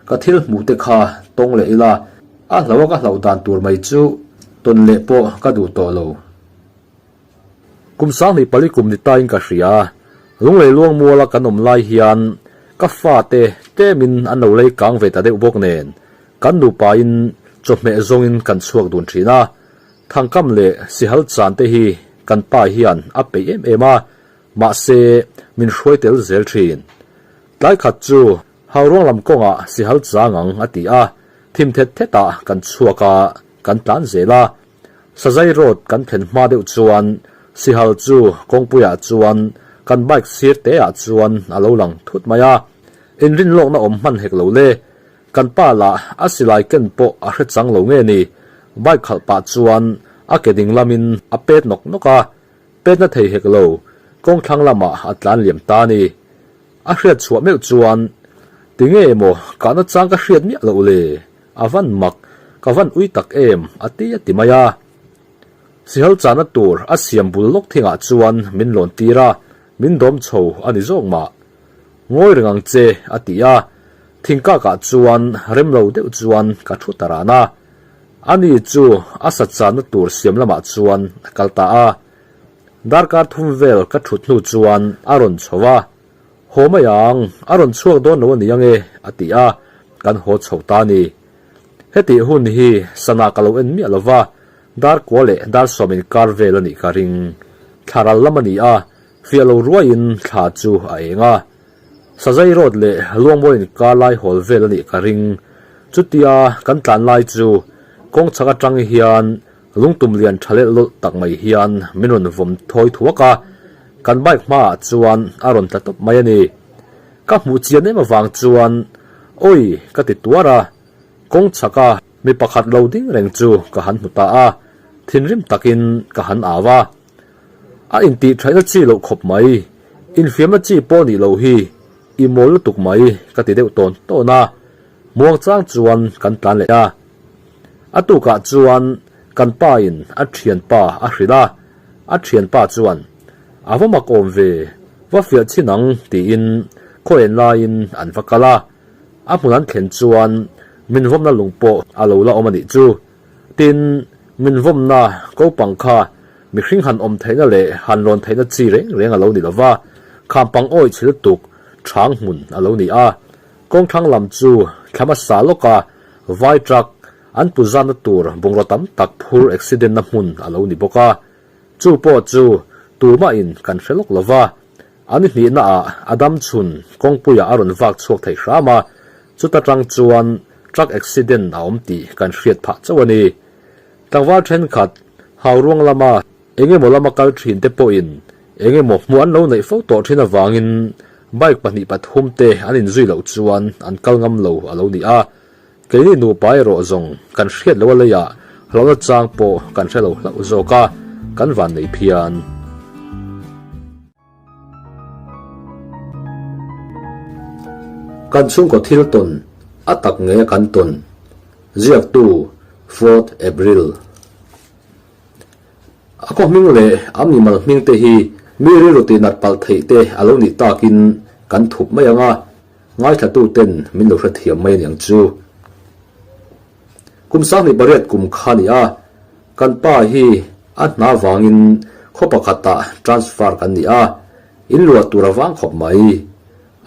[SPEAKER 1] Ka thil hmuh te kha tawng leh ila, a hloh a ka hloh dan tur mai chu tawn leh pawh ka duh tawh lo. Kum 24 kum ni tain ka hria, Lunglei luang muala kan awm lai hian ka fate tlemin an lo lei kang ve ta deuh bawk nen, kan nupain chawhmeh zawngin kan chhuak dun thin a. Thangkam leh sihal chan te hi kan pa hian a peih em em a, mahse min hruai tel zel thin. Tlai khat chu Hauruang lam kawngah sihal chang ang a ti a, thim thet thetah kan chhuak a, kan tlan zel a. Sazai road kan thlen hma deuh chuan sihal chu kawngpuiah chuan kan bike sir te ah chuan a lo lang thut mai a, inrinlawkna awm hman hek lo le. Kan pa lah a silai ken pawh a hre chang lo nge ni, bike khalh pah chuan a ke ding lamin a pet nawk nawk a, petna thei hek lo, kawng thlang lamah a tlan liam ta a ni. A hriat chhuah meuh chuan, Tinge emaw kahna chang ka hriat miah loh le? A van mak, ka van ui tak em? a ti a ti mai a. Sihal chahna tur a siam bul lawk thingah chuan min lawn tir a, min dawm chho a ni zawk mah. Ngawi reng ang che, a ti a. Thingkakah chuan rem lo deuh chuan ka thu ta ran a. Ani chu a sa chahna tur siam lamah chuan a kal ta a. Darkar thum vel ka thut hnu chuan a rawn chho a, Haw mai ang, a rawn chhuak dawn lo a ni ang e, a ti a, kan haw chho ta a ni. Hetih hun hi sana ka lo en miah lo va, dar kua leh dar sawm inkar vel a nih ka ring. Thla ral lam a ni a, fiah lo ruaiin thla chu a eng a. Sazai road leh Luangmual inkar lai hawl vel a nih ka ring. Chutia kan tlan lai chu kawng chhak atang hian Lungtum lian tha leh lawlh tak mai hian min rawn vawm thawi thuak a, kan bike hmaah chuan a rawn tla tawp mai a ni. Ka hmuh chian em avang chuan Awi! ka ti tuar a, kawng chhaka mi pakhat lo ding reng chu ka han hmu ta a, thinrim takin ka han au a. A intih thaihna chi loh khawp mai, infiamna chi pawh nih loh hi i mawl lutuk mai ka ti deuh tawn tawn a, muangchang chuan kan tlan leh a. A tukah chuan kan pa in a thianpa a hrilh a, a thianpa chuan, A va mak awm ve, va fiah chin ang tiin khaw en laiin an va kal a. A hmun an thlen chuan min vawmna lung pawh a lo la awm a nih chu. Tin, min vawmna kopang kha mihring han awm theihna leh han lawn theihna chi reng reng a lo ni lo va, khampang awih chhe lutuk chhang hmun a lo ni a. Kawngthlang lam chu thla hmasa lawka vai truck an pu zanna tur bungraw tam tak phur accident na hmun a lo ni bawk a. Chu pawh chu tumahin kan hre lawk lo va, an hnihna ah a dam chhun kawngpuiah a rawn vak chhuak thei hram a, chuta tang chuan truck accident a awm tih kan hriat phah chauh a ni. Tlangval thenkhat Hauruang lama eng emaw lama kal thin te pawhin eng emaw hmuh an lo neih fo tawh thin avangin bike pahnih pathum te an inzui loh chuan an kal ngam lo a lo ni a. Keini nupa erawh zawng kan hriat loh a leiah hlauhna chang pawh kan hre lo hlauh zawk a, kan van nei phian. Kan chhungkaw thil tawn a tak nge a kan tawn? Ziaktu, Fourth April. A khaw hming leh a mimal hming te hi mi rilru tih nat palh theih te a lo nih takin kan thup mai ang a, ngaithla ten min lo hrethiam mai a niang chu. Kum 18 kum kha ni a, kan pa hi a hna vangin khaw pakhatah transfer kan ni a, in luah tur a vang khawp mai.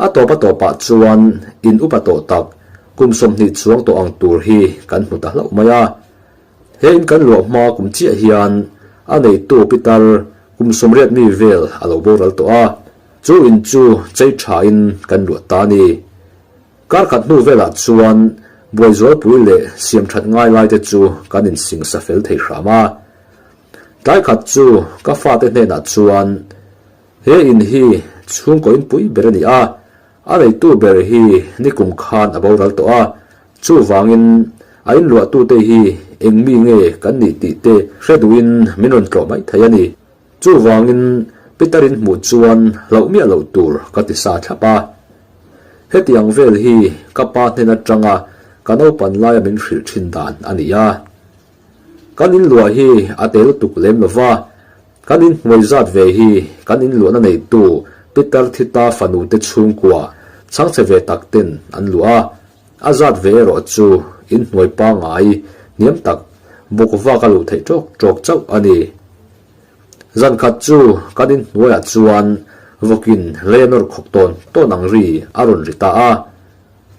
[SPEAKER 1] A tawp a tawpah chuan in upa tawh tak kum 20 chuang tawh ang tur hi kan hmu ta hlauh mai a. He in kan luah hma kum chiah hian a neitu pitar kum 80 mi vel a lo boral tawh a, chu in chu chei thain kan luah ta a ni. Kar khat hnu velah chuan buaizualpui leh siam that ngai lai te chu kan insing sa fel thei hram a. Tlai khat chu ka fate hnenah chuan, He in hi chhungkaw inpui ber a ni a, a neitu ber hi nikum khan a boral tawh a, chuvangin a inluahtute hi eng mi nge kan nih tih te hre duhin min rawn tlawh mai thei a ni. Chuvangin Peter in hmuh chuan hlauh miah loh tur ka ti sa thlap a. Hetiang vel hi ka pa hnen atanga ka naupan laia min hrilh thin dan a ni a. Kan inluah hi a te lutuk lem lo va, kan inhnuai zat ve hi kan inluahna neitu Peter Thita fanu te chhungkua chhangchhe ve tak ten an luah a. A zat ve erawh chu inhnuai pangngai hniam tak bawk vak a luh theih tawk tawk chauh a ni. Zan khat chu kan inhnuaiah chuan vawkin lei a nawr khawk tawn tawn ang ri a rawn ri ta a.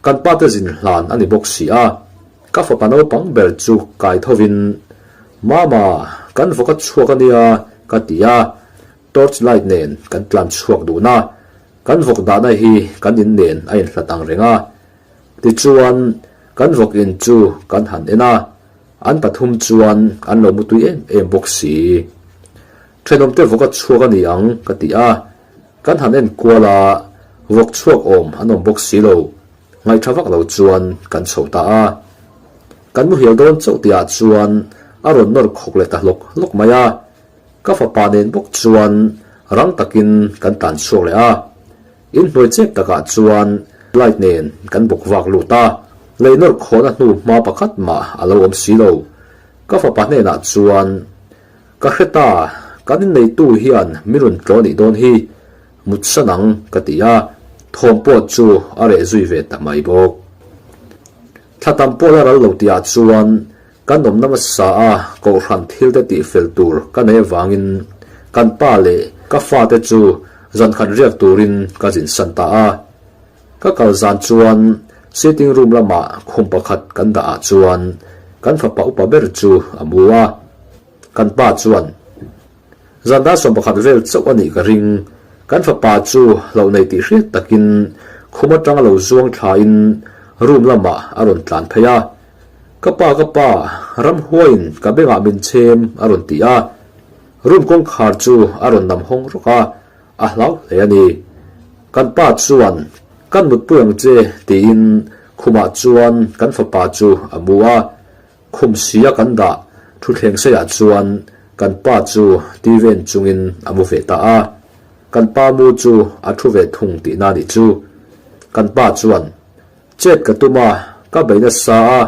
[SPEAKER 1] Kan pate zin hlan a ni bawk si a, ka fapa naupang ber chu kai thovin, Mama, kan vawk a chhuak a nia, ka ti a, torch light nen kan tlan chhuak dun a, kan vawk dahna hi kan in nen a inhlat ang reng a. Tichuan, kan vawk in chu kan han en a, an pathum chuan an lo mutui em em bawk si. Thenawmte vawk a chhuak a ni ang, ka ti a. Kan han en kual a, vawk chhuak awm an awm bawk si lo, ngaihṭha vak lo chuan kan chho ta a. Kan muhil dawn chauh tihah chuan a rawn nawr khawk leh ta hlawk hlawk mai a, ka fapa nen bawk chuan rang takin kan tlan chhuak leh a. Inhnuai chep takah chuan light nen kan bawk vak lut a, lei nawr khawhna hnu hma pakhat mah a lo awm si lo. Ka fapa hnenah chuan Ka hre ta, kan inneitu hian mi rawn tlawh nih dawn hi, mutsan ang ka ti a, thawm pawh chu a reh zui ve ta mai bawk. Thla tam pawh la ral lo tihah chuan kan awmna hmasa a kohhran thil te tih fel tur ka nei avangin kan pa leh ka fate chu zan khat riak turin ka zinsan ta a. Ka kal zan chuan sitting room lamah khum pakhat kan dah ah chuan kan fapa upa ber chu a mu a. Kan pa chuan, Zan dar 11 vel chauh a nih ka ring. Kan fapa chu hlauh nei tih hriat takin khum atanga lo zuang thlain room lamah a rawn tlan phei a. Ka pa ka pa, ramhuaiin ka bengah min chhem a rawn ti a. Room kawngkhar chu a rawn nam hawng rawk a, a hlau hle a ni. Kan pa chuan, Kan mutpui ang che tiin khumah chuan kan fapa chu a mu a. Khum sia kan dah thuthleng seiah chuan kan pa chu TV en chungin a mu ve ta a. Kan pa mu chu a thu ve thung tihna nih chu. Kan pa chuan, Chet ka tum a, ka bei nasa a,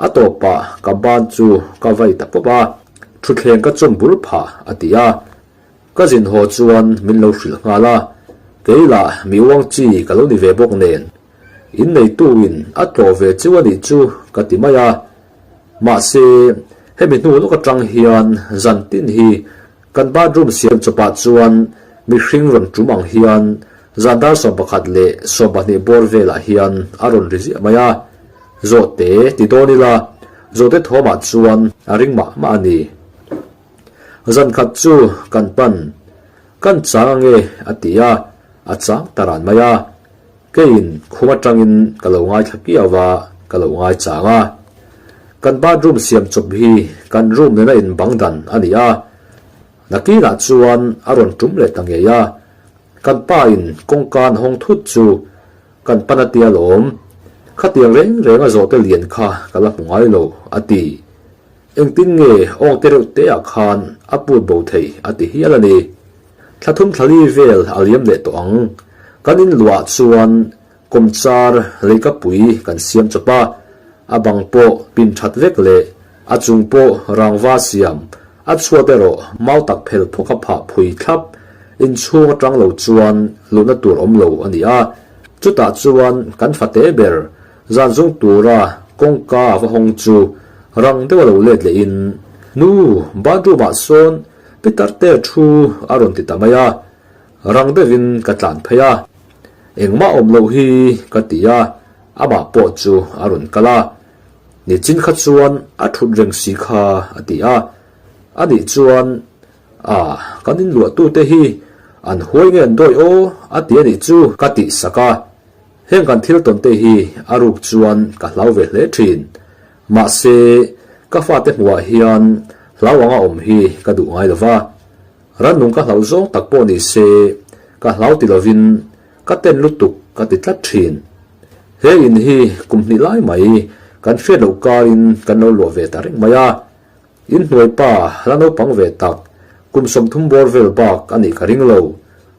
[SPEAKER 1] a tawpah ka ban chu ka vai ta pawp a, thuthleng ka chawm bur phah a ti a. Ka zin haw chuan min lo hrilh nghal a, kei lah mi uang chi ka lo ni ve bawk nen. Inneituin a tlawh ve chu a nih chu ka ti mai a. Mahse, hemi hnu lawk atang hian zan tin hi kan bathroom siam chawpah chuan mihring rawn tum ang hian zan dar 11 leh 12 bawr velah hian a rawn ri ziah mai a. Zawhte ti dawn ila, zawhte thawmah chuan a ring mah mah a ni. Zan khat chu kan pan, Kan chang ange a ti a, a chang ta ran mai a. Keiin khum atangin ka lo ngaithla kiau a, ka lo ngaichang a. Kan bathroom siam chawp hi kan room nena inbang dan a ni a. Nakinah chuan a rawn tum leh ta ngei a. Kan pa in kawngka an hawng thut chu kan pan a tia lawm. Khatiang reng reng a zawhte lian kha ka la hmu ngai lo, a ti. Engtin nge awng te reuh te ah khan a put bo thei a ti hial a ni. Thla thum thla li vel a liam leh tawh ang. Kan in luah chuan kawmchar leikapui kan siam chawp a, a bang pawh pin that vek leh a chung pawh rangva siam, a chhuat erawh mau tak phel phawk a phah phui thlap, inchhung atang lo chuan luhna tur awm lo a ni a. Chutah chuan kan fate ber zan zung tura kawngka a va hawng chu rang deuh a lo let lehin, Nu, bathroom ah sawn Pitar te thu a rawn ti ta mai a, rang deuhin ka tlan phei a. Engmah awm loh hi ka ti a, amah pawh chu a rawn kal a. Nichin kha chuan a thut reng si kha a ti a. Anih chuan, A, kan inluahtute hi an huai nge an dawi aw a ti anih chu ka tih sak a. Heng kan thil tawn te hi a ruk chuan ka hlau ve hle thin. Mahse, ka fate hmuhah hian hlau anga awm hi ka duh ngai lo va. Rannung ka hlauh zawng tak pawh ni se, ka hlau ti lovin ka ten lutuk ka ti tlat thin. He in hi kum hnih lai mai kan hriat loh karin kan lo luah ve ta reng mai a. Inhnuai pa la naupang ve tak, kum 30 bawr vel bak a nih ka ring lo.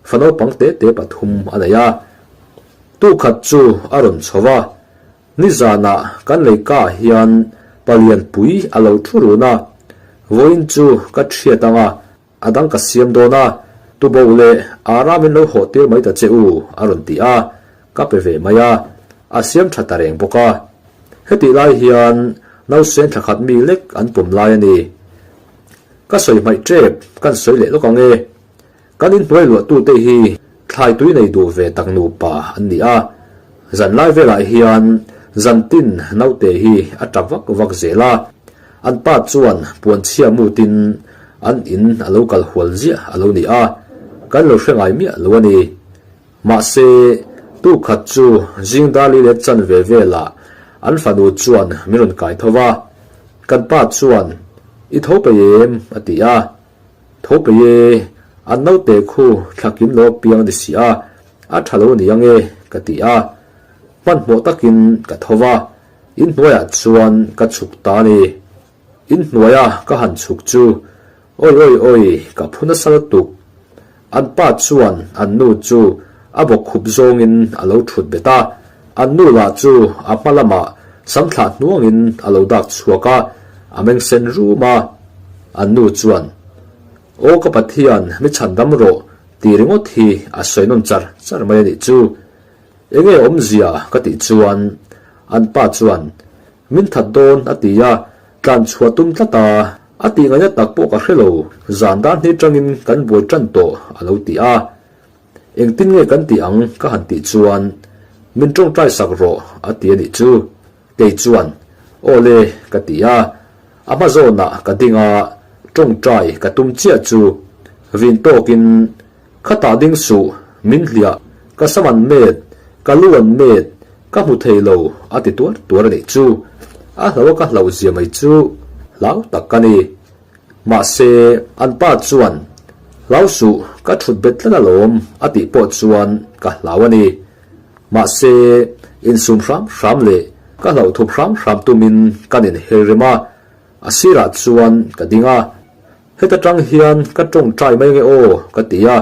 [SPEAKER 1] Fa naupang te te pathum a nei a. Tukhat chu a rawn chho va. Nizanah kan leikaah hian palian pui a lo thu run a, vawiin chu ka thiat ang a, a dang ka siam dawn a, tuboh leh Ara min lo hawh tir mai ta che u, a rawn ti a, ka pe ve mai a. A siam tha ta reng bawk a. Hetih lai hian nausen thla khat mi lek an pawm lai a ni. Ka sawi hmaih tep kan sawi leh lawk ang e. Kan inhnuai luahtute hi thlai tui nei duh ve tak nupa an ni a. Zan lai velah hian zan tin naute hi a tap vak vak zel a. An pa chuan puanchhia mutin an in a lo kal hual ziah a lo ni a, kan lo hre ngai miah lo a ni. Mahse, tukhat chu zing dar li let chan ve velah an fanu chuan min rawn kai tho va. Kan pa chuan, I tho peih em? a ti a. Tho peih e, an naute khu thla kim lo piang a ni si a, a tha lo ni ang e, ka ti a. Hmanhmawh takin ka tho va, inhnuaiah chuan ka chhuk ta a ni. Inhnuaia ka han chhuk chu, Awi awi awi, ka phu nasa lutuk. An pa chuan an nu chu a bawk khup zawngin a lo thut bet a, an nu lah chu a hma lamah sam thlah hnuangin a lo dak chhuak a, a meng sen rum a. An nu chuan, Aw ka Pathian, mi chhandam rawh, ti ringawt hi a sawi nawn char char mai a nih chu. Enge awmzia ka tih chuan an pa chuan, Min that dawn a ti a, tlan chhuah tum tlat a, a tih ngaihna tak pawh ka hre lo, zan dar hnih tangin kan buai tan tawh a lo ti a. Engtin nge kan tih ang ka han tih chuan, Min tawngtai sak rawh a ti a nih chu. Kei chuan, Aw le ka ti a, a hma zawnah ka ding a, tawngtai ka tum chiah chu vin tawkin Khatah ding suh, min hliah, ka sam an met, ka lu an met, ka hmu thei lo a ti tuar tuar a nih chu. A hlo a ka hlauh zia mai chu hlau tak ka ni. Mahse, an pa chuan, Hlau suh, ka thut bet tlat alawm a tih pawh chuan ka hlau a ni. Mahse, insum hram hram leh ka hlauh thup hram hram tumin kan inher rem a, a sirah chuan ka ding a. Heta tang hian ka tawngtai mai nge aw ka ti a,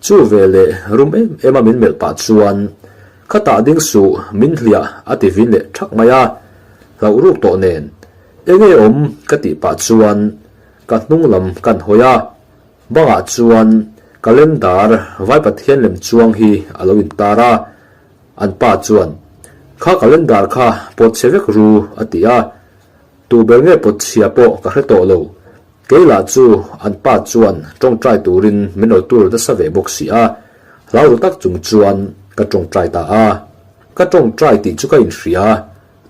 [SPEAKER 1] chu ve leh rum em em a min melh pah chuan Khatah ding suh min hliah a ti vin leh thak mai a, hlauh ruk tawh nen enge awm ka tih pah chuan ka hnung lam kan hawi a, bangah chuan calendar vai Pathian lem chuang hi a lo intar a, an pa chuan Kha calendar kha pawt chhe vek ru a ti a. Tu ber nge pawt chhia pawh ka hre tawh lo. Kei lah chu an pa chuan tawngtai turin min lo tur nasa ve bawk si a, hlau ru tak chung chuan ka tawngtai ta a. Ka tawngtai tih chu ka inhria,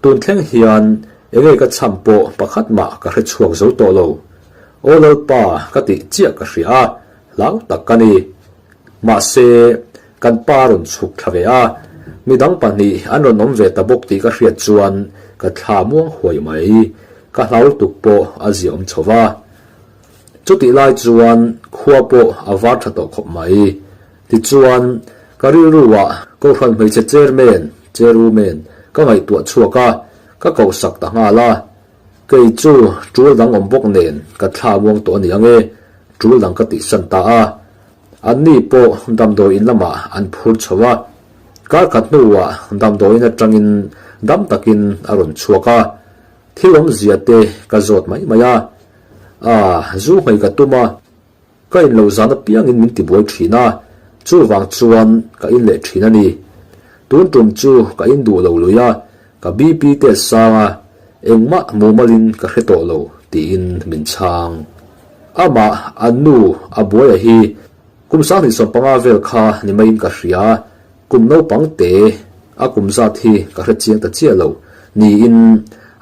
[SPEAKER 1] tun thleng hian enge ka chham pawh pakhat mah ka hre chhuak zo tawh lo. Aw Lalpa ka tih chiah ka hria a, hlau tak ka ni. Mahse, kan pa rawn chhuk thla ve a, midang pahnih an rawn awm ve ta bawk tih ka hriat chuan ka thla muang huai mai. Ka hlau lutuk pawh a ziaawm chho va. Chutih lai chuan khua pawh a var tha tawh khawp mai. Tichuan, ka rilruah Kohhran hmeichhe chairman, chairwoman, ka ngaihtuah chhuak a, ka kohsak ta nghal a. Kei chu tul dang awm bawk nen ka thla muang tawh a ni ang e, tul dang ka tihsan ta a. Anni pawh damdawiin lamah an phur chho a, kar khat hnuah damdawiin atangin dam takin a rawn chhuak a, thil awmzia te ka zawt mai mai a. Aaa, zu nghei ka tum a. Ka in lo zan apiangin min tibuai thin a, chuvang chuan ka in leh thin a ni. Tun tum chu ka in duh lo lui a, ka BP te a sang a, engmah mumalin ka hre tawh lo tiin min chhang. Amah, an nu, a buaia hi kum 25 vel kha ni maiin ka hria, Kum naupang te a kum zat hi ka hre chiang ta chiah lo niin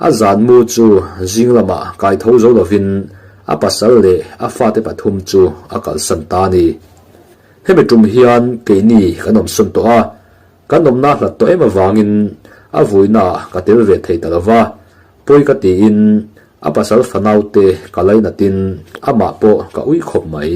[SPEAKER 1] a zan mu chu zing lamah kai tho zo lovin a pasal leh a fate pathum chu a kalsan ta a ni. Hemi tum hian keini kan awmsawn tawh a, kan awmna hlat tawh em avangin a vuinaah ka tel ve thei ta lova, pawi ka tiin a pasal fanaute ka lainatin amah pawh ka ui khawp mai.